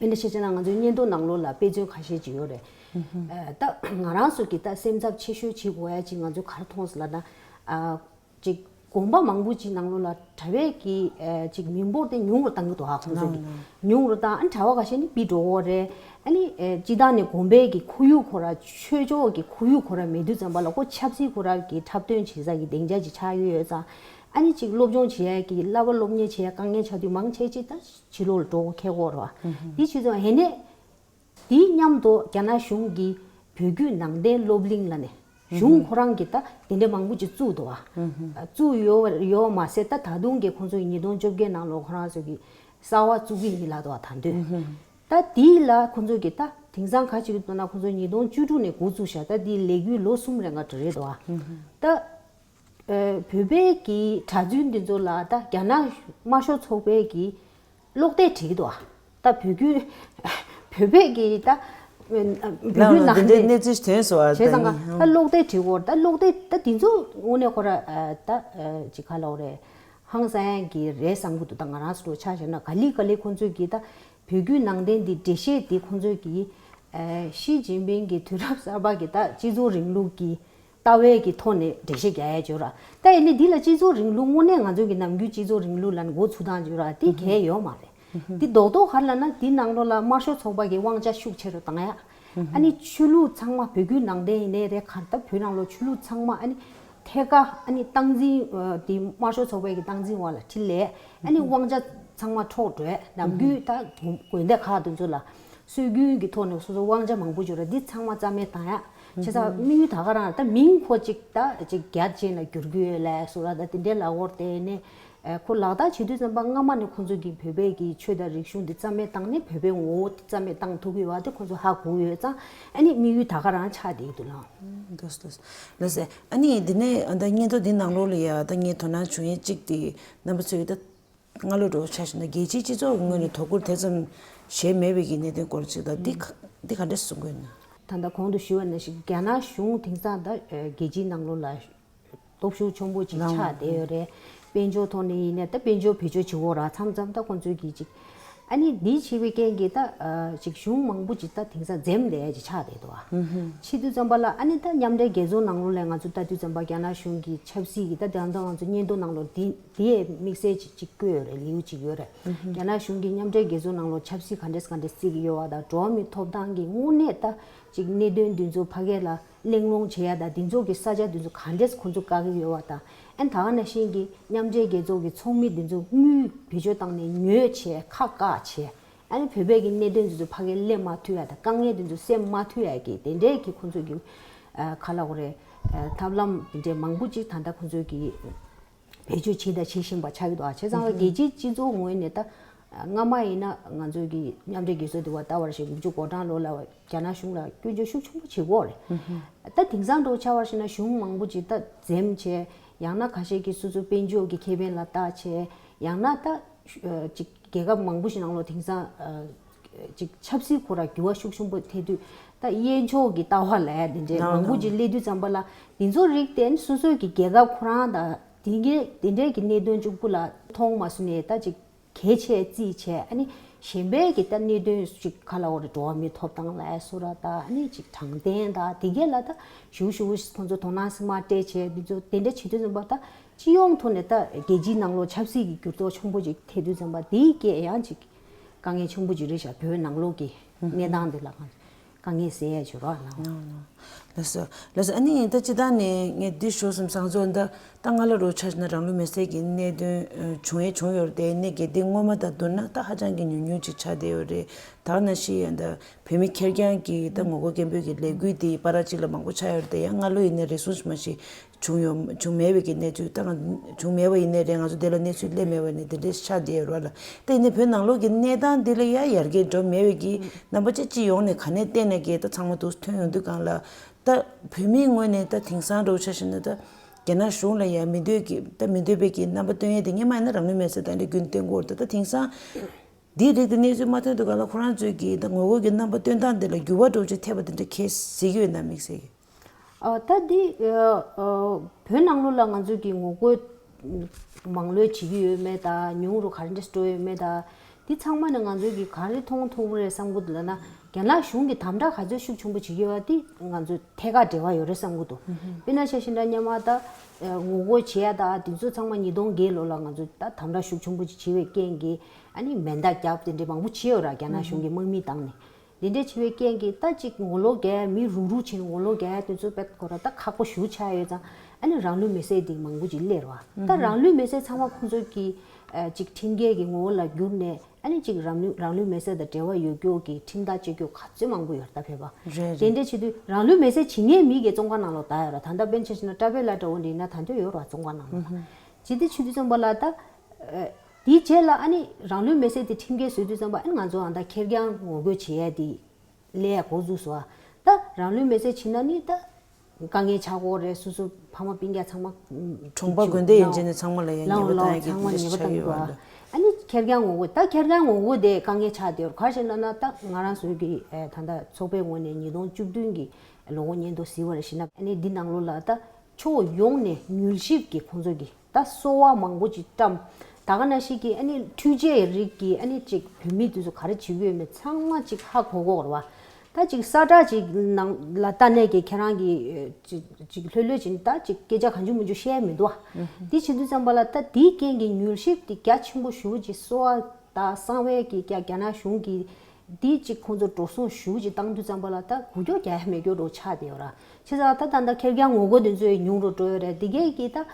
དཔེར་ན་བཤད་ན་ང་ཚོའི་བརྙན་ཐུང་ནང་ལོགས་ལ་དཔེ་མཚོན་ཁ་ཤས་ཅིག་ཡོད་རེད། ཨ། ད་ང་རང་ཚོ་གི་ད་སེམས་འཚབ་ཆེ་ཤོས་བྱེད་དགོས་ཡ་ཅིག་ང་ཚོ་ག་རེ་མཐོང་སོང་ལབ་ན། ཨ། ཅིག་དགོན་པ་མང་པོ་ཅིག་ནང་ལོགས་ལ་གྲྭ་པའི་གི་ཨ་ཅིག་མི་འབོར་དེ་ཉུང་རུ་བཏང་གི་འདུག་ཨ། ཁོང་ཚོ་གི་ཉུང་རུ་བཏང་། ཨ་ནི་གྲྭ་པ་ཁ་ཤས་ནི་ཕྱིར་འགྲོ་གི་རེད། ཨ་ནི་ཨ་སྤྱིར་བཏང་ནས་དགོན་པའི་གི་ཁོར་ཡུག་ཁོ་ར། ཆོས་ཕྱོགས་ཀྱི་ཁོར་ཡུག་ཁོ་ར་མེད་དུས་ཙམ་པ་ལ་ཁོ་ཆབ་སྲིད་ཁོ་ར་གི་འཁྲབ་སྟོན་བྱེད་ས་གི་སྡིངས་ཆ་ཅིག་ཆགས་ཀྱི་ཡོད་ཙང་། ཨ་ནི་ཅིག་སློབ་སྦྱོང་བྱེད་ཡ་གི་བསླབ་པ་སློབ་གཉེར་བྱེད་ཡ་དཀའ་ངལ་ཆགས་དུས་མང་ཆེ་ཅིག་ད་ཕྱི་ལོགས་ལ་འགྲོ་གི་ཁེལ་གི་ཡོད་རེད་བ། དེ་བྱས་ཙང་ཡིན་ནའི། དེའི་མཉམ་དུ་རྒྱ་ནག་གཞུང་གིས་བོད་བརྒྱུད་ནང་བསྟན་སློབ་གླིང་ལབ་ནས་གཞུང་ཁོ་རང་གིས་ད་དེ་འདྲ་མང་པོ་ཅིག་བཙུགས་འདུག་བ། བཙུགས་ཡོད་ཡོད་མ་ཟད། ད་ད་དུང་གི་ཁོང་ཚོ་ཉིས་སྟོང་བཅོ་བརྒྱད་ནང་ལོགས་ཁོ་རང་ཚོ་གིས་གསར་པ་བཙུགས་ཀྱི་ཡིན་ལབ་འདུག་བ། ད་དུང་ད་དེ་ལ་ཁོང་ཚོ་གིས་ད་དེང་སང་ག་ཅིག་འདུག་ན། ཁོང་ཚོ་ཉིས་སྟོང་བཅུ་དྲུག་ནས་འགོ་བཙུགས་ཤག་ད་དེ་ལས་འགུལ་ལོ་གསུམ་རེ་འགའ་འགྲོ་རེད་འདུག་བ། ད། ཨ། བོད་པའི་གི་གྲྭ་བཙུན་འདི་ཚོ་ལ་ད་རྒྱ་ནག་དམར་ཤོག་ཚོགས་པའི་གི་ཀློག་དེབ་བྲིས་འདུག་ཨ། ད་བོད་བརྒྱུད་བོད་པའི་གི་ད་བོད་བརྒྱུད་ནང་བསྟན་འདི་འདྲའི་གནས་ཚུལ་ཐོན་སོང་བ། བྱས་ཙང་ད་ཀློག་དེབ་བྲིས་འོར། ད་ཀློག་དེབ་ད་འདི་ཚོ་དངོས་གནས་ཁོ་ར་ད་ཅི་ག་ལབ་རེད། ཧང་སང་གི་རེད་བསམ་གི་འདུག་ད་ང་རང་ཚོ་ཆ་བཞག་ན་ག་ལེ་ག་ལེ་ཁོང་ཚོས་གི་ད་བོད་བརྒྱུད་ནང་བསྟན་འདི་འགྲེལ་བཤད་འདི་ཁོང་ཚོས་གི་ཨ་ཞི་ཅིན་ཕིང་གི་དུས་རབས་གསར་པ་གི་ད་སྤྱི་ཚོགས་རིང་ལུགས་ཀྱི་ལྟ་བའི་གི་ཐོག་ནས་འགྲེལ་བཤད་རྒྱག་ཡ་ཅིག་ཡོད་ར། ད་ཡིན་ནའི་འདི་ལ་སྤྱི་ཚོགས་རིང་ལུགས་དངོས་གནས་ང་ཚོ་གི་ནམ་རྒྱུན་སྤྱི་ཚོགས་རིང་ལུགས་ལ་འགོ་ཚུགས་སྟངས་ཅིག་ཡོད་ར། དེ་གལ་ཡོད་མ་རེད། འདི་རྡོག་རྡོག་ག་རེ་ལབ་ན། འདི་ནང་ལོགས་ལ་དམར་ཤོག་ཚོགས་པ་གི་དབང་ཆ་ཤུགས་ཆེ་རུ་བཏང་ཡ། ཨ་ནི་ཆོས་ལུགས་ཚང་མ་བོད་བརྒྱུད་ནང་བསྟན་ཡིན་ནའི་རེད། ག་རེ་ད་བོད་ནང་ལོགས་ཆོས་ལུགས་ཚང་མ་ཨ་ནི་ཐད་ཀར་ཨ་ནི་སྟངས་འཛིན། ཨ། དེ་དམར་ཤོག་ཚོགས་པའི་གི་སྟངས་འཛིན་འོག་ལ་ཁྲིད་ལས། ཨ་ནི་དབང་ཆ་ཚང་མ་འཕྲོག་འགྲོ་ཡ། ནམ་རྒྱུན་ད་དགོན་སྡེ་ཁག་དེ་ཚོ་ལ་སྲོལ་རྒྱུན་གྱི་ཐོག་ནས་སོ་སོ་དབང་ཆ་མང་པོ་ཅིག་ཡོད་ར། འདི་ཚང་མ་རྩ་མེད་བཏང་ཡ། བྱས་ཙང་དམིགས་ཡུལ་ད་ག་རང་ད་མིང་ཁོ་ཅིག་ད་ཅིག་རྒྱ་ཅན་ལ་བསྒྱུར་གྱི་ཡོད་ལབ་སོགས་ར། ད་དེ་འདྲའི་ལབ་འོར་དེ་ནས་ཨ་ཁོ་ལག་བསྟར་བྱེད་དུས་ཙམ་པ་སྔ་མ་ནས་ཁོང་ཚོ་གིས་བོད་པའི་གི་ཆོས་དང་རིག་གཞུང་འདི་རྩ་མེད་བཏང་ནས་བོད་པའི་ངོ་བོ་དེ་རྩ་མེད་བཏང་ཐུབ་ཀྱི་ཡོད་པ་དེ་ཁོང་ཚོ་ཧ་གོ་ཡོད་ཙང་། ཨ་ནི་དམིགས་ཡུལ་ད་ག་རང་ཆགས་བསྡད་ཀྱི་འདུག་ལགས། ལགས་སོ། ལགས་སོ། ཨ་ནི་འདི་ནས་ཨ་ད་བརྙན་ཐུང་འདི་ནང་ལོགས་ལ་ཡ་ད་ངས་དོ་སྣང་བྱུང་ཡས་གཅིག་དེ་རྣམ་པ་ཚོས་ཀྱི་ད་སྔ་ལོ་འདྲ་བོ་ཆ་བཞག་ན་རྒྱལ་སྤྱིའི་སྤྱི་ཚོགས་ཀྱི་ངོས་ནས་དོ་ཁུར་དེ་ཙམ་བྱས་མེད་པའི་གི་གནད་དོན་སྐོར་ཅིག་དང་། འདི་ག་འདི་ག་འདྲས་གསུང་གི་ཡོད་ན། ད་ལྟ་གོང་དུ་ཞུས་པ་ནང་བཞིན་རྒྱ་ནག་གཞུང་དེང་སང་ད་ཨ་རྒྱལ་སྤྱིའི་ནང་ལོགས་ལ་སྟོབས་ཤུགས་ཆེན་པོ་ཅིག་ཆགས་བསྡད་ཡོད་རེད། དཔལ་འབྱོར་ཐོག་ནས་ཡིན་ནའི་ད་དཔལ་འབྱོར་བེད་སྤྱོད་བྱེད་དགོས་ར། མཚམས་མཚམས་ད་ཁོང་ཚོའི་གི་ཅིག་ཨ་ནི་འདི་བྱས་པའི་རྐྱེན་གྱིས་ད་ཨ་ཅིག་གཞུང་མང་པོ་ཅིག་ད་དེང་སང་འཛེམ་བསྡད་ཡ་ཅིག་ཆགས་བསྡད་འདུག་ཨ། བྱེད་དུས་ཙམ་པ་ལ་ཨ་ནི་ད་མཉམ་འབྲེལ་རྒྱལ་ཚོགས་ནང་ལོགས་ལ་ང་ཚོ་ལྟ་དུས་ཙམ་པ་རྒྱ་ནག་གཞུང་གི་ཆབ་སྲིད་ཀྱི་ད་དེང་སང་ང་ཚོ་བརྙན་ཐུང་ནང་ལོགས་འདི་འདི་ཡས་དམིགས་བསལ་ཅིག་ཅིག་བཀོད་ཡོད་རེད། ལེའུ་ཅིག་ཡོད་རེད། རྒྱ་ནག་གཞུང་གིས་མཉམ་འབྲེལ་རྒྱལ་ཚོགས་ནང་ལོགས་ཆབ་སྲིད་ག་འདྲས་ག་འདྲས་བརྩི་གི་ཡོད་པ་དང་། འགྲོ་བ་མིའི་ཐོབ་ཐང་གི་དངོས་གནས་ད་ཅིག་གནད་དོན་འདི་ཚོ་ཕ་གི་ལ་གླེང་སློང་བྱེད་ཡ་དང་། འདི་ཚོ་གི་ས་ཆ་འདི་ཚོ་ག་འདྲས་ཁོང་ཚོ་བཀག་གི་ཡོད་པ་དང་། ཨ་ནི་ད་ག་ནང་བཞིན་གྱི་མཉམ་འབྲེལ་རྒྱལ་ཚོགས་ཀྱི་ཚོགས་མི་འདི་ཚོ་དངུལ་བེད་སྤྱོད་བཏང་ནས་ཉོས་བྱས་ཁ་བཀག་བྱས། ཨ་ནི་བོད་པའི་གི་གནད་དོན་འདི་ཚོ་ཕ་གིར་སླེབས་མ་ཐུབ་ཡ་དང་། དཀའ་ངལ་འདི་ཚོ་སེལ་མ་ཐུབ་ཡ་གི་དེ་འདྲའི་གི་ཁོང་ཚོ་གི་ཨ་ག་ལབ་དགོས་རེད། ཨ་ཐབས་ལམ་དེ་འདྲའི་མང་པོ་ཅིག་ད་ལྟ་ཁོང་ཚོ་གི་བེད་སྤྱོད་བྱས་དང་བྱེད་བཞིན་པ་ཆགས་ཀྱི་འདུག་ཨ། བྱས་ཙང་རྒྱལ་སྤྱིའི་སྤྱི་ཚོགས་ངོས་ནས་ད་སྔ་མ་ཡིན་ན་ང་ཚོའི་གི་མཉམ་འབྲེལ་རྒྱལ་ཚོགས་དེ་བ་ད་བར་ཞིག་དགུ་བཅུ་གོ་གྲངས་ལོ་ལ་རྒྱ་ནག་གཞུང་ལ་སྐྱོན་བརྗོད་ཤུགས་ཆེན་པོ་བྱེད་ཀྱི་ཡོད་རེད། ད་དེང་སང་འདྲ་བོ་ཆ་བ་ཞིག་ན་གཞུང་མང་པོ་ཅིག་ད་འཛེམ་བྱས། ཡང་ན་ཁ་ཤས་ཀྱིས་སོ་སོའི་དཔལ་འབྱོར་གྱི་ཁེ་ཕན་ལ་བལྟ་བྱས། ཡང་ན་ད་ཨ་ཅིག་རྒྱལ་ཁབ་མང་པོ་ཞིག་ནང་ལོགས་དེང་སང་ཨ་ཅིག་ཆབ་སྲིད་ཁོ་ར་འགྱུར་བ་ཤུགས་ཆེན་པོ་ཐེབས་དུས། ད་གཡས་ཕྱོགས་ཀྱི་ལྟ་བ་ལབ་ཡ་དེ་འདྲའི་ནོ་མང་པོ་ནོ། ཅིག་སླེབས་དུས་ཙམ་པ་ལ་དེ་ཚོ་རིགས་དེ་ནི་སོ་སོའི་གི་རྒྱལ་ཁབ་ཁོ་རང་དང་དེ་འདྲའི་དེ་འདྲའི་གི་གནད་དོན་གཅིག་པུ་ལ་མཐོང་མ་སོང་ནས། ད་ཅིག་གལ་ཆེ་བརྩིས་བྱས། ཨ་ནི་གཞན་པའི་གི་ད་གནད་དོན་ཅིག་ག་ལབ་དགོས་རེད། འགྲོ་བ་མིའི་ཐོབ་ཐང་ལབ་ཡ་སོགས་ར། ད་ཨ་ནི་ཅིག་དྲང་བདེན་ད་དེ་གས་ལ་ད་ཞུ་ཞུ་ཁོང་ཚོ་དོ་སྣང་སེམས་མ་སྤྲད་བྱས། དེ་ཚོ་དེ་འདྲ་བྱེད་དུས་ཙམ་པ་ད་སྤྱི་ཡོངས་ཐོག་ནས་ད་རྒྱལ་སྤྱིའི་ནང་ལོགས་ཆབ་སྲིད་ཀྱི་འགྱུར་ལྡོག་ཆེན་པོ་ཅིག་ཐེབས་དུས་ཙམ་པ་དེའི་སྐད་ཡང་ཅིག་དཀའ་ངལ་ཆེན་པོ་ཅིག་རེད་ཤག་བོད་ནང་ལོགས་ཀྱི་གནས་སྟངས་འདི་ལ་དཀའ་ངལ་སེལ་ཡ་ཅིག་རོགས་གནང་། ལགས་སོ། ལགས་སོ། ཨ་ནི་ད་སྤྱིར་བཏང་ནས་ངས་འདི་ཞུ་བསམ་བསམ་ཚོ། ད་ད་སྔ་ལོ་རུ་ཆ་བཞག་ན་རང་ལུས་མེར་སྲེག་གི་གནད་དོན་ཨ་བྱུང་ཡས་བྱུང་ཡོད་རེད་དེ། གནད་འགག་འདི་སྔོན་མ་དང་བསྡུར་ན་ད་ཧ་ཅང་གི་ཉུང་ཉུང་ཅིག་ཆགས་བསྡད་ཡོད་རེད། ད་ནང་བཞིན་ཡང་ད་བོད་མི་ཁེར་རྐྱང་གི་ད་ངོ་རྒོལ་སྐད་འབོད་ཀྱི་ལས་འགུལ་འདི་བར་གཅིག་ལ་མང་པོ་ཆགས་ཡོད་རེད་དེ། ཡང་སྔ་ལོ་ཡིན་ནའི་རེ་ཟུང་ཞིག་མ་ཞིག་བྱུང་ཡོད་བྱུང་མེད་པའི་གི་གནས་ཚུལ། ད་ང་བྱུང་མེད་པ་ཡིན་ནའི་རེད། ང་ཚོ་འདི་ལ་གནས་ཚུལ་སླེབས་མེད་པ་ནི་འདི་འདྲའི་ཆགས་བསྡད་ཡོད་རེད་ལ། ད་ཡིན་ནའི་བོད་ནང་ལོགས་ཀྱི་གནས་སྟངས་འདི་ལ་ཡང་ཡར་རྒྱས་འགྲོ་མེད་པའི་གི་རྣམ་པ་ཅིག་སྤྱི་ཡོངས་ནས་ག་ནས་བལྟས་ནས་ཀྱི་ད་ཚང་མ་འདུག་ཐོན་ཡོང་དུས་སྒང་ལ། ད་བོད་མིའི་ངོས་ནས་ད་དེང་སང་འདྲ་བོ་ཆ་བཞག་ན་ད་རྒྱ་ནག་གཞུང་ལ་ཡང་མི་འདོད་ཀྱི་ད་མི་འདོད་པའི་གི་རྣམ་པ་སྟོན་ཡས་དེ་སྔོན་མ་ཡིན་ན་རང་ལུས་མེར་སྲེག་ད་འདྲ་རྒྱུན་བསྟན་གྱི་ཡོད་རེད། ད་ད་དེང་སང་འདིའི་རིགས་དེ་གནས་ཚུལ་མ་ཐོན་དུས་སྒང་ལ་ཁོ་རང་ཚོའི་གི་ད་ངོ་རྒོལ་གྱི་རྣམ་པ་སྟོན་སྟངས་དེ་ལ་འགྱུར་བ་འདྲ་བོ་ཅིག་ཐེབས་པ་དེ་འདྲ་གལ་སྲིད་ཀྱི་ཡོད་ན་དམིགས་བསལ་གྱི། ཨ། ད་འདི་ཨ་ཨ་བོད་ནང་ལོགས་ལ་ང་ཚོས་ཀྱི་ངོ་རྒོལ་མང་ལོས་བྱེད་ཀྱི་ཡོད་མེད་དང་། ཉུང་རུ་ག་འདྲས་འགྲོ་ཡོད་མེད་དང་། འདི་ཚང་མ་ནི་ང་ཚོའི་གི་ག་རེ་མཐོང་མཐོང་གི་རེད་བསམ་གི་འདུག་ལབ་ན། རྒྱ་ནག་གཞུང་གི་དམ་དྲག་ག་ཚོད་ཤུགས་ཆེན་པོ་བྱེད་ཀྱི་ཡོད་པ་འདི་ང་ཚོ་ཐད་ཀར་འབྲེལ་བ་ཡོད་རེད་བསམ་གི་འདུག་དཔེར་ན་ཆ་བཞག་ན་སྔོན་མ་ད་ངོ་རྒོལ་བྱེད་ཡ་ད་དེ་ཚོ་ཚང་མ་ཉིས་སྟོང་བརྒྱད་ལོ་ལ་ང་ཚོ་ད་དམ་དྲག་ཤུགས་ཆེན་པོ་ཅིག་བྱེད་པའི་རྐྱེན་གྱིས་ཨ་ནི་མེ་མདའ་བརྒྱབ་དེ་འདྲའི་མང་པོ་བྱས་ཡོད་ར། རྒྱ་ནག་གཞུང་གི་དམག་མི་བཏང་ནས། དེ་འདྲ་བྱེད་པའི་རྐྱེན་གྱིས་ད་ཅིག་ངོ་ལོག་རྒྱག་ཡ་མི་རུག་རུག་བྱས་ནས་ངོ་ལོག་རྒྱག་ཡ་དེ་ཚོ་དཔེ་ཁོ་ར་ད་ཁག་པོ་ཞེ་པོ་ཆགས་ཡོད་ཙང་། ཨ་ནི་རང་ལུས་མེར་སྲེག་དེ་མང་པོ་ཅིག་སླེབས་ར་བ། ད་རང་ལུས་མེར་སྲེག་ཚང་མ་ཁོང་ཚོ་གི་ཨ་ཅིག་ཁྲིམས་འགལ་གྱི་ངོ་བོ་ལ་བསྒྱུར་ནས་ཨ་ནི་ཅིག་རང་ལུས་རང་ལུས་མེར་སྲེག་དང་འབྲེལ་བ་ཡོད་རྒྱུ་གི་ཁྲིམས་ཐག་གཅོད་རྒྱུ་ག་ཚོད་མང་པོ་ཡོད་རེད་ད་བོད་པ། རེད་དེ་རེད། འདྲ་བྱེད་དུས་རང་ལུས་མེར་སྲེག་བྱེད་མཁན་མི་གི་བཙོན་ཁང་ནང་ལོགས་བསྡད་ཡོད་ར། ད་ལྟ་དཔེར་ན་ཆ་བཞག་ན་ཊ་བེ་ལ་འདྲ་བོ་འདི་ཡིན་ན་ད་དུང་ཡོད་ར་བཙོན་ཁང་ནང་ལོགས་ལ། ཇི་སྟེ་ཆུ་དུས་ཙམ་པ་ལ་ད། དེའི་རྗེས་ལ་ཨ་ནི་རང་ལུས་མེར་སྲེག་དེ་ཁྲིམས་འགལ་བཟོས་དུས་ཙམ་པ་ཨ་ནི་ང་ཚོ་ཨ་ད་ཁེར་རྐྱང་ངོ་རྒོལ་བྱེད་ཡ་དེ་ལས་འགོ་འཛུགས་སོང་། ད་རང་ལུས་མེར་སྲེག་བྱེད་ན་ནི་ད་དཀའ་ངལ་ཆགས་ཀྱི་ཡོད་རེད། སོ་སོ་ཕ་མ་སྤུན་ཀྱག་ཚང་མ་གྲོང་པ་དགོན་སྡེ་ཡན་ཆད་ནས་ཚང་མ་ལ་ཡང་ཉེས་པ་བཏང་ཡ་གི་ཚང་མ་ཉེས་པ་བཏང་གི་འདུག་ཨ་ནི་ཁེར་རྐྱང་ངོ་རྒོལ་ད་ཁེར་རྐྱང་ངོ་རྒོལ་དེ་དཀའ་ངལ་ཆགས་བསྡད་ཡོད་རེད། ག་རེ་ཟེར་ན་ད་ང་རང་ཚོའི་གི་ད་ལྟ་ཚོགས་པའི་ངོས་ནས་ཉིས་སྟོང་བཅུ་བདུན་གི་ལོ་ངོ་སྙན་ཐོ་གཟིགས་པ་རེད་ཞེ་ན་ཨ་ནི་འདི་ནང་ལོགས་ལ་ད་ཕྱོགས་ཡོངས་ནས་མྱུལ་ཞིབ་ཀྱི་ཁོང་ཚོ་གི་ད་གསོལ་བ་མང་པོ་ཅིག་བཀྲམ། ད་ག་ནང་བཞིན་གྱི་ཨ་ནི་འཕྲུལ་ཆས་རིགས་ཀྱི་ཨ་ནི་ཅིག་བོད་མི་དེ་ཚོ་ག་རེ་བྱེད་ཀྱི་ཡོད་མེད་ཚང་མ་ཅིག་ཧ་གོ་གོ་རེད་བ། ད་ཅིག་ས་ཁྲ་ཅིག་ནང་ལ་ལྟ་ནས་ཀྱི་ཁྱེད་རང་གི་ཅིག་ཅིག་ལྷོད་ལྷོད་ཅིག་ད་ཅིག་སྐད་ཆ་གང་བྱུང་མི་བྱུང་བཤད་མི་འདུག་བ། དེ་བྱེད་དུས་ཙམ་པ་ལ་ད་དེའི་རྐྱེན་གྱིས་མྱུལ་ཞིབ་དེ་རྒྱ་ཆེན་པོ་ཞེ་པོ་ཅིག་གསོལ་བ་དང་གསང་བའི་གི་རྒྱ་རྒྱ་ནག་གཞུང་གི་འདི་གཅིག་ཁོང་ཚོ་འགྲོ་སོང་ཞུ་ཅིག་བཏང་དུས་ཙམ་པ་ལ་ད་འགུལ་སྐྱོད་རྒྱག་ཡ་མེད་སྐྱོ་འགྲོ་ཆགས་བསྡད་ཡོད་ར། བྱས་ཙང་ད་ད་ད་ཁེར་རྐྱང་ངོ་རྒོལ་དེ་ཚོ་ཉུང་རུ་འགྲོ་ཡོད་རེད། འདི་གས་ཀྱི་ད་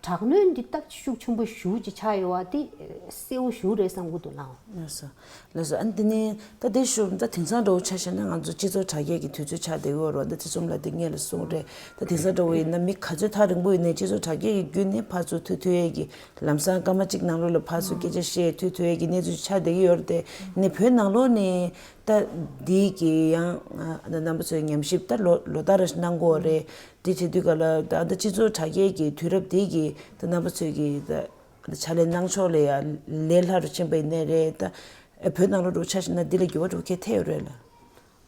དྲག་གནོན་འདི་ད་ཤུགས་ཆེན་པོ་ཞུ་ཅིག་ཆགས་ཡོད་བ་དེ་གསལ་བོ་ཞུ་རེད་བསམ་གི་འདུག་ལགས། ལགས་སོ། ལགས་སོ། ཨ་ནི་དེ་ནས་ད་དེ་ཞུ་ད་དེང་སང་འདྲ་བོ་ཆ་བཞག་ན་ང་ཚོ་སྤྱི་ཚོགས་དྲ་རྒྱ་གི་དུས་ཚོད་ཆགས་བསྡད་ཡོད་རེད། ད་དེ་ཚོ་ལ་དེ་སྔས་ལ་གསུངས་རེད། ད་དེང་སང་འདྲ་བོ་ཡིན་ན་མི་ག་ཚོད་ཐག་རིང་པོ་ཡིན་ནའི་སྤྱི་ཚོགས་དྲ་རྒྱ་གི་བརྒྱུད་ནས་ཕར་ཚུར་ཐུག་ཐུག་ཡས་ཀྱི་ལམ་སང་སྐར་མ་གཅིག་ནང་ལོགས་ལ་ཕར་ཚུར་སྐད་ཆ་བཤད་ཐུག་ཐུག་ཡས་ཀྱི་གནས་ཚུལ་ཆགས་བསྡད་ཀྱི་ཡོད་རེད་དེ། ནས་བོད་ནང་ལོགས་ནས་ད་འདི་གི་ཡང་ཨ་རྣམ་པ་ཚོའི་ཉམས་ཞིབ་ད་ལོ་ལོ་ལྟར་གནང་གི་ཡོད་རེད། དེ་བྱེད་དུས་ག་ལ་ད་ལྟ་སྤྱི་ཚོགས་དྲ་རྒྱའི་གི་དུས་རབས་འདི་གི་ད་རྣམ་པ་ཚོའི་གི་ད་ཕྱག་ལས་གནང་ཕྱོགས་ལ་ཡང་ལས་སླ་རུ་ཕྱིན་པ་ཡིན་ནའི་རེད། ད་བོད་ནང་ལོགས་འགྲོ་ཆ་བཞག་ན་འདི་ལ་འགྱུར་བ་འགྲོ་གལ་ཐེབས་ཡོད་རེད་ལ།